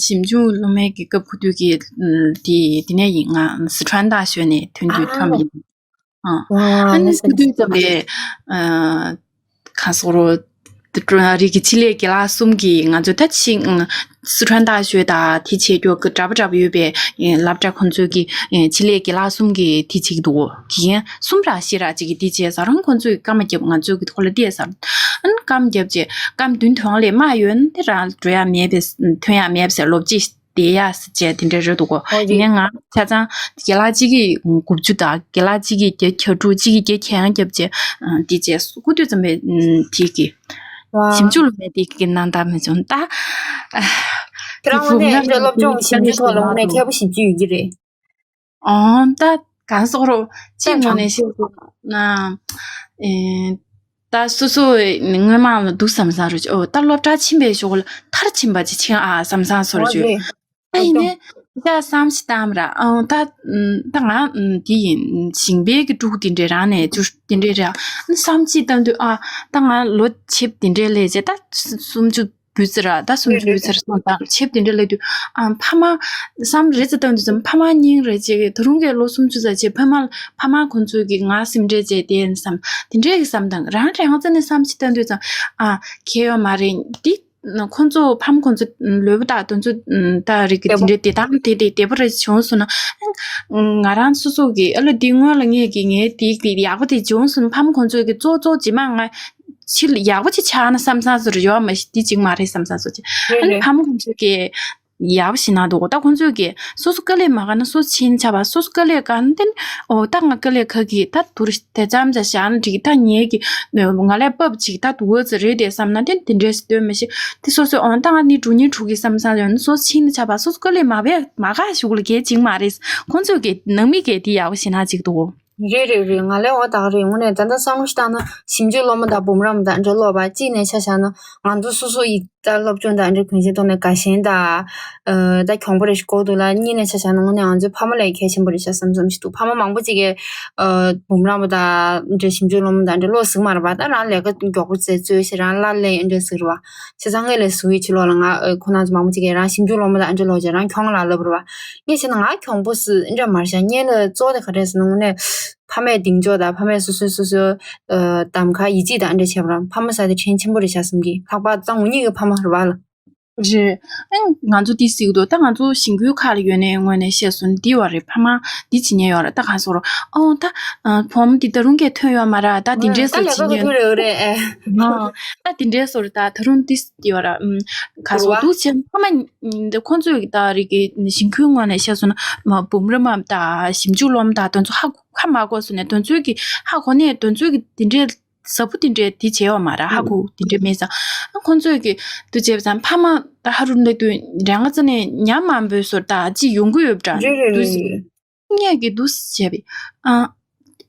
ཞིབ་འཇུག་སློབ་མའི་གི་སྐབས་ཁུ་དུས་ཀྱི་དེ་དེ་ནས་ཡིན། ང་སི་ཁྲོན་大学ནས་ཐོན་དུས་ཐོན་པ་ཡིན། ཨ་ཨ་ནི་ཁུ་དུས་ཙམ་པའི་ག་སོ་རོ་རིགས་ཀྱི་ཆེད་ལས་དགེ་ལགས་གསུམ་གྱིས་ང་ཚོ་ད་ཕྱིན་སི་ཁྲོན་大学དང་དེ་བྱེད་རྒྱུ་གི་འདྲ་པོ་འདྲ་པོ་ཡོད་པའི་སློབ་གྲྭ་ཁོང་ཚོའི་གི་ཆེད་ལས་དགེ་ལགས་གསུམ་གྱིས་དེ་བྱེད་ཀྱི་འདུག་དགེ་རྒན་གསུམ་ར་བཞི་ར་ཅིག་གིས་དེ་བྱས་ས་རང་ཁོང་ཚོས་སྐར་མ་བརྒྱབ་ང་ཚོའི་གི་ཁོ་ལ་བལྟས་ས་ཨ་ནི་སྐར་མ་བརྒྱབ་རྗེས་སྐར་མ་བདུན་དོན་ལས་མ་ཡོད་ན་དེ་རང་འགྲོ་ཡ་མེད་པས་ཐོན་ཡ་མེད་པས་ལོ་གཅིག་བསྡད་ཡ་ཟེར་བྱས་དེ་འདྲ་རེད་འདུག་གོ། ཨོ་ཡིན། ཡིན་ནའི་ང་ཆ་ཚང་རྒན་ལགས་གཅིག་གིས་དགུ་བཅུ་དང་རྒན་ལགས་གཅིག་གིས་བརྒྱ་གྱ་དྲུག་གཅིག་གིས་བརྒྱ་གྱ་ལྔ་བརྒྱབ་བྱས་དེ་བྱས་སྐུ་དུས་ཙམ་པའི་དེ་གི་ཝ། ཞིབ་འཇུག་སློབ་མའི་དེ་གི་གནང་སྟངས་མི་བྱུང་ད། ཁྱེད་རང་དངོས་གནས་འདྲ་སློབ་སྦྱོང་ཞིབ་འཇུག་ཐོག་ལ་དངོས་གནས་མཁས་པོ་ཞིག་བརྗོད་ཡོད་ཀྱི་རེད། ཨོ་ད་གང་སོག་རོ་ཅི་ངོ་ནས་ཤེས་དགོས་ན། ཨེ་ད་སོ་སོ་སྔོན་མ་ལ་འདུག་བསམ་བསམ་རོ་ཨོ་ད་སློབ་གྲྭ་ཕྱིན་པའི་ཞོགས་ལ་མཐར་ཕྱིན་པ་ཅི་ཆེན་ཨ་བསམ་བསམ་སོ་རོ་བརྗོད། ད་ཡིན་ནའི་ད་བསམ་ཞིག་བཏང་ར་ཨོ་ད་ད་ང་དེ་ཡིན་ཞིང་པའི་གི་ཕྲུ་གུ་དེ་འདྲས་རང་ནས་ཅུ་དེ་འདྲས་ར་བསམ་ཅིག་བཏང་དུས་ཨ་ད་ང་ལོ་ཆེབ་དེ་འདྲས་ལས་བྱས་ད་སུམ་ཅུ། བུ་ཚེ་ར་ད་སུམ་ཅུ་བུ་ཚེ་ར་སོང་དང་ཆེབ་དེ་འདྲ་ལས་དུས་ཨ་ཕ་མ་བསམ་རེ་ཙི་བཏང་དུས་ཙམ་ཕ་མ་སྙིང་རེ་བྱེད་ཀྱི་ད་རུང་གི་ལོ་སུམ་ཅུ་ཙམ་བྱེད་ཕ་མ་ཕ་མ་ཁོང་ཚོས་ཀྱི་ང་སེམས་ཁྲལ་བྱས་དེ་བསམ་དེ་འདྲའི་གི་བསམ་དང་རང་རང་ཙི་ནས་བསམ་ཅི་བཏང་དུས་ཙམ་ཨ་ཁྱད་ཡོད་མ་རེད་འདི་ཁོང་ཚོ་ཕ་མ་ཁོང་ཚོ་ལོས་པོ་དག་དོན་ཚོ་ད་རིག་གི་དེ་འདྲའི་དེ་དང་དེ་དེ་བདེ་པོ་རེ་བྱུང་སོང་ན་ང་རང་སོ་སོ་གི་ཨ་ལོ་འདི་སྔོན་ལ་ངས་ཀྱི་ངའི་དེ་དེ་ཡག་པོ་དེ་བྱུང་སོང་ཕ་མ་ཁོང་ཚོས་ཀྱི་གཙོ་གཙོ་ཇི་མ་ང་ཕྱི་ལ་ཡག་པོ་ཅིག་ཆགས་ན་བསམ་བསམ་ཟེར་ཡོད་མ་ཤི་དེ་ཅིག་མ་རེད་བསམ་བསམ་ཟེར་ཅིག་རེད་ཨ་ནི་རེད། ཕ་མ་ཁོང་ཚོས་ཀྱི་ཡག་པོ་ཞིག་གནང་འདུག་ད་ཁོང་ཚོས་ཀྱི་སོ་སོ་དཀའ་ལས་མ་ག་ན་སོ་སོ་ཕྱིན་ཆ་བ་སོ་སོ་དཀའ་ལས་ག་ན་དེ་ནི་ཨོ་ད་ང་དཀའ་ལས་ཁ་གི་ད་དུར་དེ་ཙམ་ཙམ་བཞག་ན་འགྲིག་ད་ངེད་ཀྱི་ང་ལས་བབ་ཅིག་ད་དུ་འོ་ཙི་རེད་དེ་བསམ་ན་དེ་དེ་འདྲས་སུ་སྟོན་མི་ཤེས་དེ་སོ་སོས་ཨོ་ད་ང་ནི་འགྲོ་ཉིན་དྲུག་གི་བསམ་བསམ་ཡོད་ན་སོ་སོ་ཕྱིན་ཆ་བ་སོ་སོ་དཀའ་ལས་མ་བས་མ་ག་ཞུགས་ལ་གལ་ཅིག་མ་རེད་ཁོང་ཚོས་ཀྱི་ནང་མི་གལ་དེ་ཡག་པོ་ཞིག་གནང་ཅིག་འདུག་རེད་རེད་རེད། ང་ལས་འོ་ད་ག་རེད་དངོས་གནས་ད་ལྟ་བསམ་བློ་ཞིག་བཏང་ན་ཞིབ་འཇུག་སློབ་མ་དང་འབུམ་རམས་དང་འདྲ་ལོག་པ་གཅིག་ནས་ཆ་བཞག་ན་ང་ཚོ་སོ་སོ་ཡི་ད་སློབ་སྦྱོང་དང་འདྲ་གོན་ཆེན་ཐོག་ནས་དགའ་ཞེན་དང་ཨ་ད་གྱོང་པོ་རེ་ཞིག་གོ་འདུག་ལ་གཉིས་ནས་ཆ་བཞག་ན་དངོས་གནས་ང་ཚོའི་ཕ་མ་ལས་གལ་ཆེན་པོ་རེད་ཤག་བསམ་བསམ་ཞིག་འདུག་ཕ་མ་མང་པོ་ཅིག་གིས་ཨ་འབུམ་རམས་པ་དང་འདྲ་ཞིབ་འཇུག་སློབ་མ་དང་འདྲ་ལོག་ཟིག་མ་རེད་པ་ད་རང་ལས་ཀ་མགྱོགས་པོ་བཙལ་རྩོད་ཞེ་རང་ལ་ལས་འདྲ་ཟིག་རེད་པ་བྱས་ཙང་ངས་ལས་ཟུག་ཡི་ཕྱི་ལོགས་ལ་ང་ཨ་ཁོ་ན་ཚོ་མང་པོ་ཅིག་གིས་རང་ཞིབ་འཇུག་སློབ་མ་དང་འདྲ་ལོག་བྱས་རང་གྱོང་ལ་ལབ་རེད་པ། ངས་བྱས་ན་ང་གྱོང་པོ་སུ་འདྲ་མར་བཞག་ངས་ལ་གཙོ་བོ་དེ་ག་རེ་ཟེར་ན་དངོས་གནས་ཕ་མའི་གདེང་འཇོག་དང་ཕ་མས་སོ་སོའི་སོ་སོའི་ཨ་གདམ་ཁ་ཡིད་ཆེས་དང་འདྲ་བྱས་པ་རང་ཕ་མ་ཟེར་དེ་དྲིན་ཆེན་པོ་རེད་བཞག་བསམ་གི་ལྷག་པར་ད་ངུ་གཉིས་ཀྱི་ཕ་མ་རེད་བ་ལ། རེད། ཨ་ང་ཚོ་འདི་གཟིགས་འདུག་ད་ང་ཚོ་ཞིང་ཁུལ་ཁག་ལ་ཡོད་ནའི་དངོས་གནས་བཤད་སོང་འདི་བ་རེད་ཕ་མ་འདི་བྱེད་ཉན་ཡོད་རེད་ད་གང་སོང་རོ་ཨོ་ད་ཨ་བུ་མོ་འདི་ད་རུང་གས་ཐོན་ཡོད་མ་རེད་ད་འདི་འདྲའི་ད་སོ་ལས་ཀ་བྱེད་ག་ཉན་ཐུབ་རེད་རེད་ཨེ། ཨ་ད་འདི་འདྲའི་སོ་རེད་ད་ད་རུང་འདི་བ་ར་ཨམ་ག་སོ་འདུག་བྱས་ཕ་མ་འདི་ཁོང་ཚོས་ད་རིག་གི་ཞིང་ཁུལ་ངོས་ནས་བཤད་སོང་ན་མ་འབུམ་རམས་པ་དང་ཞིབ་འཇུག་སློབ་མ་དང་དོན་ཚོ་ཧ་ཧ་མ་གོ་སོང་ནས་དོན་ཚོའི་གི་ཧ་གོ་ནས་དོན་ཚོའི་གི་འདི་འདྲའི་ཟབ་པོ་འདི་འདྲའི་འདི་བྱས་ཡོད་མ་རེད་ཧ་གོ་འདི་འདྲའི་མེད་ཙང་ཁོང་ཚོས་གི་འདུ་བྱས་ཙང་ཕ་མ་ད་ཧ་རུ་འདི་དུས་རང་ང་ཚོ་ནས་ཉམས་མང་པོའི་སོ་ད་ཅི་ཡོང་གི་ཡོད་པ་འདྲ་རེད་རེད་འདུས་རེད་རེད། ངས་ཀྱི་འདུག་བྱས་པས། ཨ།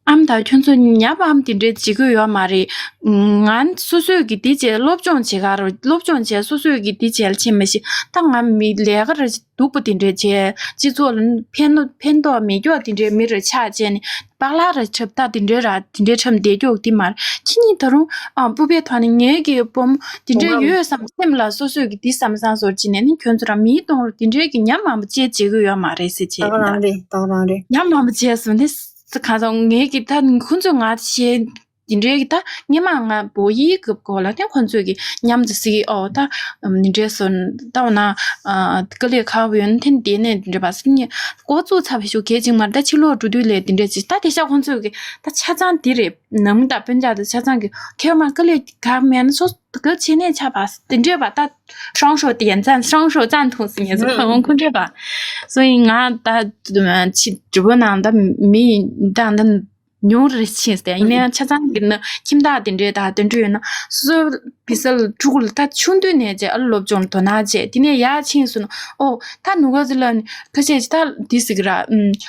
ཨམ་ད་ཁྱོད་ཚོ་ཉ་པའམ་དེ་འདྲའི་བྱེད་དགོས་ཡོད་མ་རེད། ང་སོ་སོས་ཀྱི་འདི་བྱས་སློབ་སྦྱོང་བྱེད་ག་ར་སློབ་སྦྱོང་བྱས་སོ་སོས་ཀྱི་འདི་བྱས་ལ་ཕྱིན་མ་ཤེས་ད་ང་མི་ལས་ཀ་ར་སྡུག་པོ་དེ་འདྲའི་བྱས་སྤྱི་ཚོགས་ལ་ཕན་ཕན་ཐོགས་མེད་རྒྱུ་དེ་འདྲའི་མི་ར་ཆགས་བྱས་ནས་པག་ལག་ར་འཁྲབ་ད་དེ་འདྲའི་ར་དེ་འདྲའི་འཁྲབ་བསྡད་རྒྱུ་དེ་མ་རེད་ཁྱེད་གཉིས་ད་རུང་ཨ་སྤུ་པའི་ཐོག་ནས་ངའི་གི་སྤོམ་དེ་འདྲའི་ཡོད་བསམ་སེམས་ལ་སོ་སོས་ཀྱི་འདི་བསམ་བསམ་བཟོ་བྱས་ནས་ནི་ཁྱོད་ཚོ་ར་མིའི་གཏོང་རུ་དེ་འདྲའི་གི་ཉམས་མང་པོ་བྱས་བྱེད་དགོས་ཡོད་མ་རེད་ཟེར་བྱས་ད་ག་རང་རེད་ད་ག་རང་རེད། ཉམས་མང་པོ་བྱས་སོང་ནི། གང་སོང་ངའི་གི་ད་ཁོང་ཚོས་ང་ཞེས་འདི་འདྲའི་གི་ད་སྔས་མ་ང་བོད་ཡིག་གི་སྐོར་ལ་ད་ཁོང་ཚོས་གི་མཉམ་དུ་སི་ཨོ་ད་འདི་འདྲའི་སོ་ད་འོ་ན་དཀའ་ལས་ཁག་པོ་ཡོད་ན་དེ་འདི་ནས་འདི་འདྲ་བ་སི་ནི་འགོ་བཙུགས་ཚར་བའི་ཤུགས་གལ་ཆེན་མ་རེད་ད་ཕྱི་ལོགས་འགྲོ་དུས་ལས་འདི་འདྲ་ཅིག་ད་དེ་ཤག་ཁོང་ཚོས་གི་ད་ཆ་ཚང་འདི་རེད་ནམ་ད་སྤུན་ཀྱག་ད་ཆ་ཚང་གི་ཁྱེད་མ་དཀའ་ལས་ཁག་མེད་ན་སོ་གི་ཆེ་ནས་ཆ་བ་སི་འདི་འདྲའི་བ་ད་双手点赞双手赞同སི་ངེས་སོ་ཁོང་ཁོང་འདྲའི་བ་སོ་ཡིན་ང་ད་ཕྱི་直播ནང་ད་མི་ད་ད། ཉུང་རུ་ཕྱིན་ཏེ་ཡིན་ནའང་ཆ་ཚང་གི་ནི་ཁྱིམ་བདག་དེ་འདྲའི་དང་དོན་འགྲུལ་ཡོད་ན་སོ་སོའི་བི་སལ་ཕྲུ་གུ་ལ་ད་ཆུང་དུས་ནས་ཅེ་ཨ་ལོ་སློབ་སྦྱོང་དོ་སྣང་བྱས་དེ་ནས་ཡར་ཕྱིན་སོང་ན་ཨོ་ད་ནུ་ག་ཟི་ལ་ཁ་ཤས་ཅི་ད་དེ་ཟིག་ར་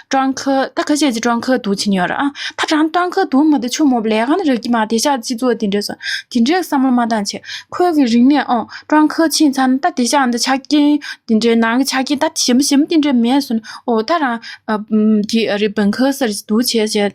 ཀྲང་ཁ་ད་ཁ་ཤས་ཅི་ཀྲང་ཁ་འདུག་ཕྱིན་ཡོད་ར་ཨ་ད་ཀྲང་ཀྲང་ཁ་འདུག་མ་ད་ཆུ་མོ་ལས་གང་རག་གི་མ་དེ་ཤག་སྤྱི་ཚོགས་དེ་འདྲས་སོང་དེ་འདྲས་བསམ་བློ་མ་བཏང་བྱས་ཁོས་གི་རིང་ནས་ཨོ་ཀྲང་ཁ་ཕྱིན་ཚར་ན་ད་དེ་ཤག་འདི་ཆ་རྐྱེན་དེ་འདྲས་ནང་གི་ཆ་རྐྱེན་ད་ཞིམ་པོ་ཞིམ་པོ་དེ་འདྲས་མེད་སོང་ན་ཨོ་ད་རང་དེ་རི་བང་ཁ་སར་འདུག་བྱས་བྱས།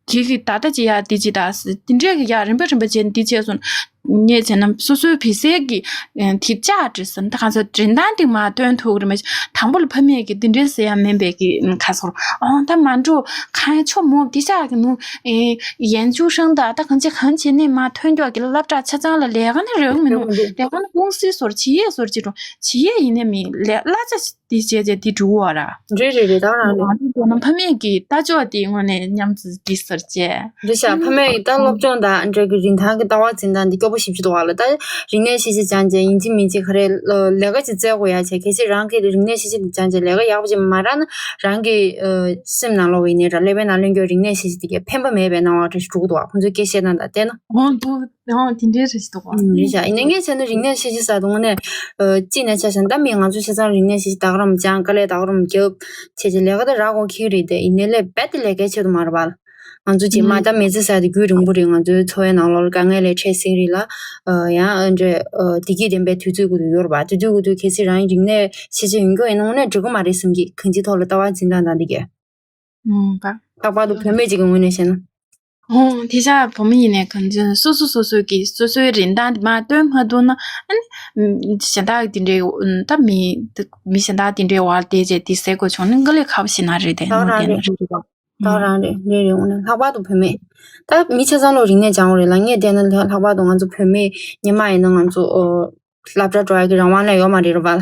གིས་གིས་ད་ལྟ་ཅི་ཡ་འདི་ཅི་ད་སི་འདི་འདྲས་གི་ཡ་རིམ་པ་རིམ་པ་བྱས་འདི་བྱས་སོང་། ངས་བྱས་ན་སོ་སོའི་བི་སའི་གི་ཨེ་དེབ་ཆག་བྲིས་སོང་ད་གང་ཚོ་འདྲེན་སྟངས་དེ་མ་སྟོན་ཐུབ་རེད་མ་གཞི་དང་པོ་ལ་ཕ་མས་གི་འདི་འདྲས་ཟེར་ཡ་མིན་པས་གི་ཁ་སོར་ཨོ་ད་མ་འགྲོ་གང་ཡ་ཆོ་མོ་འདི་ཆག་གི་ནུ་ཨེ་ཡན་ཅུ་ཧྲང་ད་ད་གང་ཅི་གང་བྱས་ནས་མ་ཐོན་མགྱོགས་གི་སློབ་གྲྭ་ཆ་ཚང་ལ་ལས་ཀ་ནི་རག་མི་ནུ་ལས་ཀ་ནི་ཀུང་སི་སོར་བྱེད་ཡས་སོར་བྱེད་འགྲོ་བྱེད་ཡས་ཡིན་ནས་མི་ལས་གླ་ཆ། འདི་བྱས་རྗེས་འདི་འགྲོ་བ་ར། རེད་རེད་རེད་ད་རང་རེད། ང་ཚོ་ཕ་མེས་ཀྱི་ལྟ་ཕྱོགས་དེ་དངོས་གནས་མཉམ་དུ་འདི་ཟེར་བྱས། རེད་ཤག་ཕ་མེས་ཀྱི་ད་སློབ་སྦྱོང་དང་འབྲེལ་གྱི་རིན་ཐང་གི་ལྟ་བ་འཛིན་སྟངས་འདི་སྐྱོ་པོ་ ཞིབ་ཅིག་འདུག་བ་ལ། ད་རིག་གནས་ཤེས་བྱ་སྦྱངས་བྱས་ཡིན་གཅིག་མིན་གཅིག་ག་རེ་ལས་ཀ་ཅིག་བཙལ་དགོས་ཡ་བྱས། གལ་སྲིད་རང་གི་རིག་གནས་ཤེས་བྱ་དེ་སྦྱངས་བྱས་ལས་ཀ་ཡག་པོ་ཅིག་མ་རག་ན། རང་གི་སེམས་ནང་ལོགས་ཡིན་ནའི་ར། ཀླད་པའི་ནང་ལོན་རྒྱུ་རིག་གནས་ཤེས་བྱ་དེ་གས་ཕན་པ་མེད་པའི་སྣང་བ་འདྲ་ཞིག་འགྲོ་གི་འདུག་བ། ཁོང་ཚོའི་སྐད་བཤད་སྟངས་དང་བལྟས་ན། འོ་འདུག་འོ་དེ་འདྲའི་རེ་ཞིག་འདུག་བ། རེད་བཞག་ཡིན་ནའི་ངས་བྱས་ན་རིག་གནས་ཤེས་བྱ་ཟེར་དུས་དངོས་གནས་ཅི་ནས་ཆ་བཞག་ན། ད་མི་ང་ཚོ་ཆ་ཚང་རིག་གནས་ཤེས་བྱ་ད་ག་རང་སྦྱངས། དཀའ་ལས་ད་ག་རང་བརྒྱབ་བྱས་བྱས་ལས་ཀ་ད་རག་གོ་ཁེལ་རེད་དེ། ཡིན་ནའི་ལས་རྦད་དེ་ལས་ཀའི་ཆེད་དུ་མ་རེད་བ། ང་ཚོ་རྗེས་མ་ད་མི་ཚེ་ཟེར་དེ་རྒྱུན་རིང་པོ་རེད། ང་ཚོའི་འཚོ་བའི་ནང་ལོགས་ལ་དཀའ་ངལ་ལས་འཕྲད་སྲིད་རེད་ལ། ཡང་འདྲ་བདེ་སྐྱིད་ལྡན་པའི་དུས་ཚོད་ཀྱི་ཡོད་རེད་བ། དེ་དུས་ཀྱི་དུས་གལ་སྲིད་རང་རིག་གནས་ཤེས་བྱ་ཡོད་མཁན་ཡིན་ན་དངོས་གནས་འགྲིག་གི་མ་རེད་བསམ་གི། གང་ཅིའི་ཐོག་ལ་ལྟ་བ་འཛིན་སྟངས་དང་དེ་གས། ཨང་། ལྷག་པར་དུ་བུད་མེད་ཅིག་གི་ངོས་ནས་བཤད་ན། ཨོ་དེ་ཆ་བུ་མོ་ཡིན་ནའི་གང་ཅི་སོ་སོ་སོ་སོའི་གི་སོ་སོའི་རིན་ཐང་དེ་མར་སྟོན་མ་ཐུབ་ན། ཨ་ནི་གཞན་དག་དེ་འདྲའི་ད་མི་མི་གཞན་དག་དེ་འདྲའི་བར་དེ་བྱས་དེ་ཟེར་དགོས་བྱུང་ན་དཀའ་ལས་ཁག་པོ་ཞིག་ན་རེད་དེ། ད་ངོ་ག་རང་དེ་ན་རེད། རེད་རེད་བ། ད་ག་རང་རེད། རེད་རེད། འོ་ན་ལྷག་པར་དུ་བུད་མེད། ད་མི་ཆ་ཚང་ལོ་རིག་གནས་སྦྱང་དགོས་རེད་ལ། ངས་བལྟས་ན་ལྷག་པར་དུ་ང་ཚོ་བུད་མེད་སྔོན་མ་ཡིན་ན་ང་ཚོ་ཨོ་སློབ་གྲྭ་འགྲོ་ཡག་གི་རང་དབང་ལས་ཡོད་མ་རེད་རེད་བ་ལ།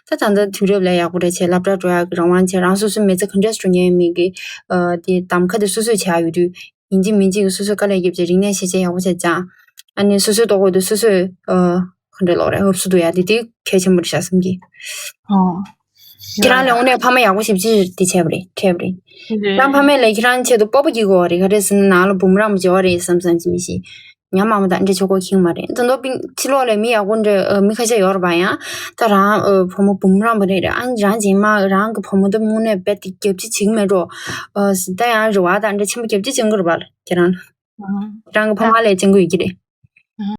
ད་ད་ལྟ་དུས་རབས་ལས་ཡག་པོ་རེད་བྱས། སློབ་གྲྭ་འགྲོ་ཡག་གི་རང་དབང་བྱས། རང་སོ་སོའི་མི་ཚེ་ག་འདྲས་འགྲོ་མཁན་ཡིན་མིན་གྱི་ཨ་དེ་གདམ་ཁ་དེ་སོ་སོས་བྱས་ཡོད་དུས། ཡིན་གཅིག་མིན་གཅིག་གི་སོ་སོས་དཀའ་ལས་བརྒྱབ་བྱས་རིག་གནས་ཤེས་བྱ་ཡག་པོ་བྱས་སྦྱངས། ཨ་ནི་སོ་སོའི་ལྟོ་གོས་དེ་སོ་སོས་ཨ་ག་འདྲས་ལབ་རེད། འུབ་སུ་བསྡུ་ཡག་དེ་དེ་གལ་ཆེན་པོ་རེད་ཤག་བསམ་གི། ཨོ། ཁྱེད་རང་ལས་དངོས་གནས་ཕ་མ་ཡག་པོ་ཞེ་པོ་ཅིག་དེ་བྱས་པ་རེད། འཕྲད་པ་རེད། རེད། ཁྱེད་རང་ཕ་མས་ལས་ཁྱེད་རང་ཆེད་དུ་སྤོབས་པ་སྐྱེ་དགོས་པ་རེད། ག་རེ་ཟེར་ན་ནང་ལ་འབུམ་རམས་པ་བྱེད་པ་རེད་བསམ་བསམ་ཅིག་མི་ཤེས། ཉམས་མང་པོ་དང་འདྲ་ཆོག་གོ་ཁེངས་མ་རེད། ད་དུང་པིན་ཕྱི་ལོགས་ལ་མི་ཡག་པོ་འདྲ་ཨ་མི་ཁ་ཤས་ཡོད་རེད་པ། ཡང་ད་རང་ཨ་བུ་མོ་འབུམ་རམས་པ་རེད་རེད། ཨ་རང་རྗེས་མ་རང་གི་བུ་མོ་ད་དངོས་གནས་རྦད་དེ་རྒྱབ་ཕྱི་བྱེད་ཀྱི་མེད་འགྲོ། ཨ་ད་ཡང་རེ་བ་དང་འདྲ་ཆེན་པོ་རྒྱབ་ཕྱི་བྱེད་ཀྱི་རེད་པ་ཁྱེད་རང་ལ། ཨ་རང་གི་ཕ་མ་ལས་བྱེད་ཀྱི་ཡོད་ཀྱི་རེད།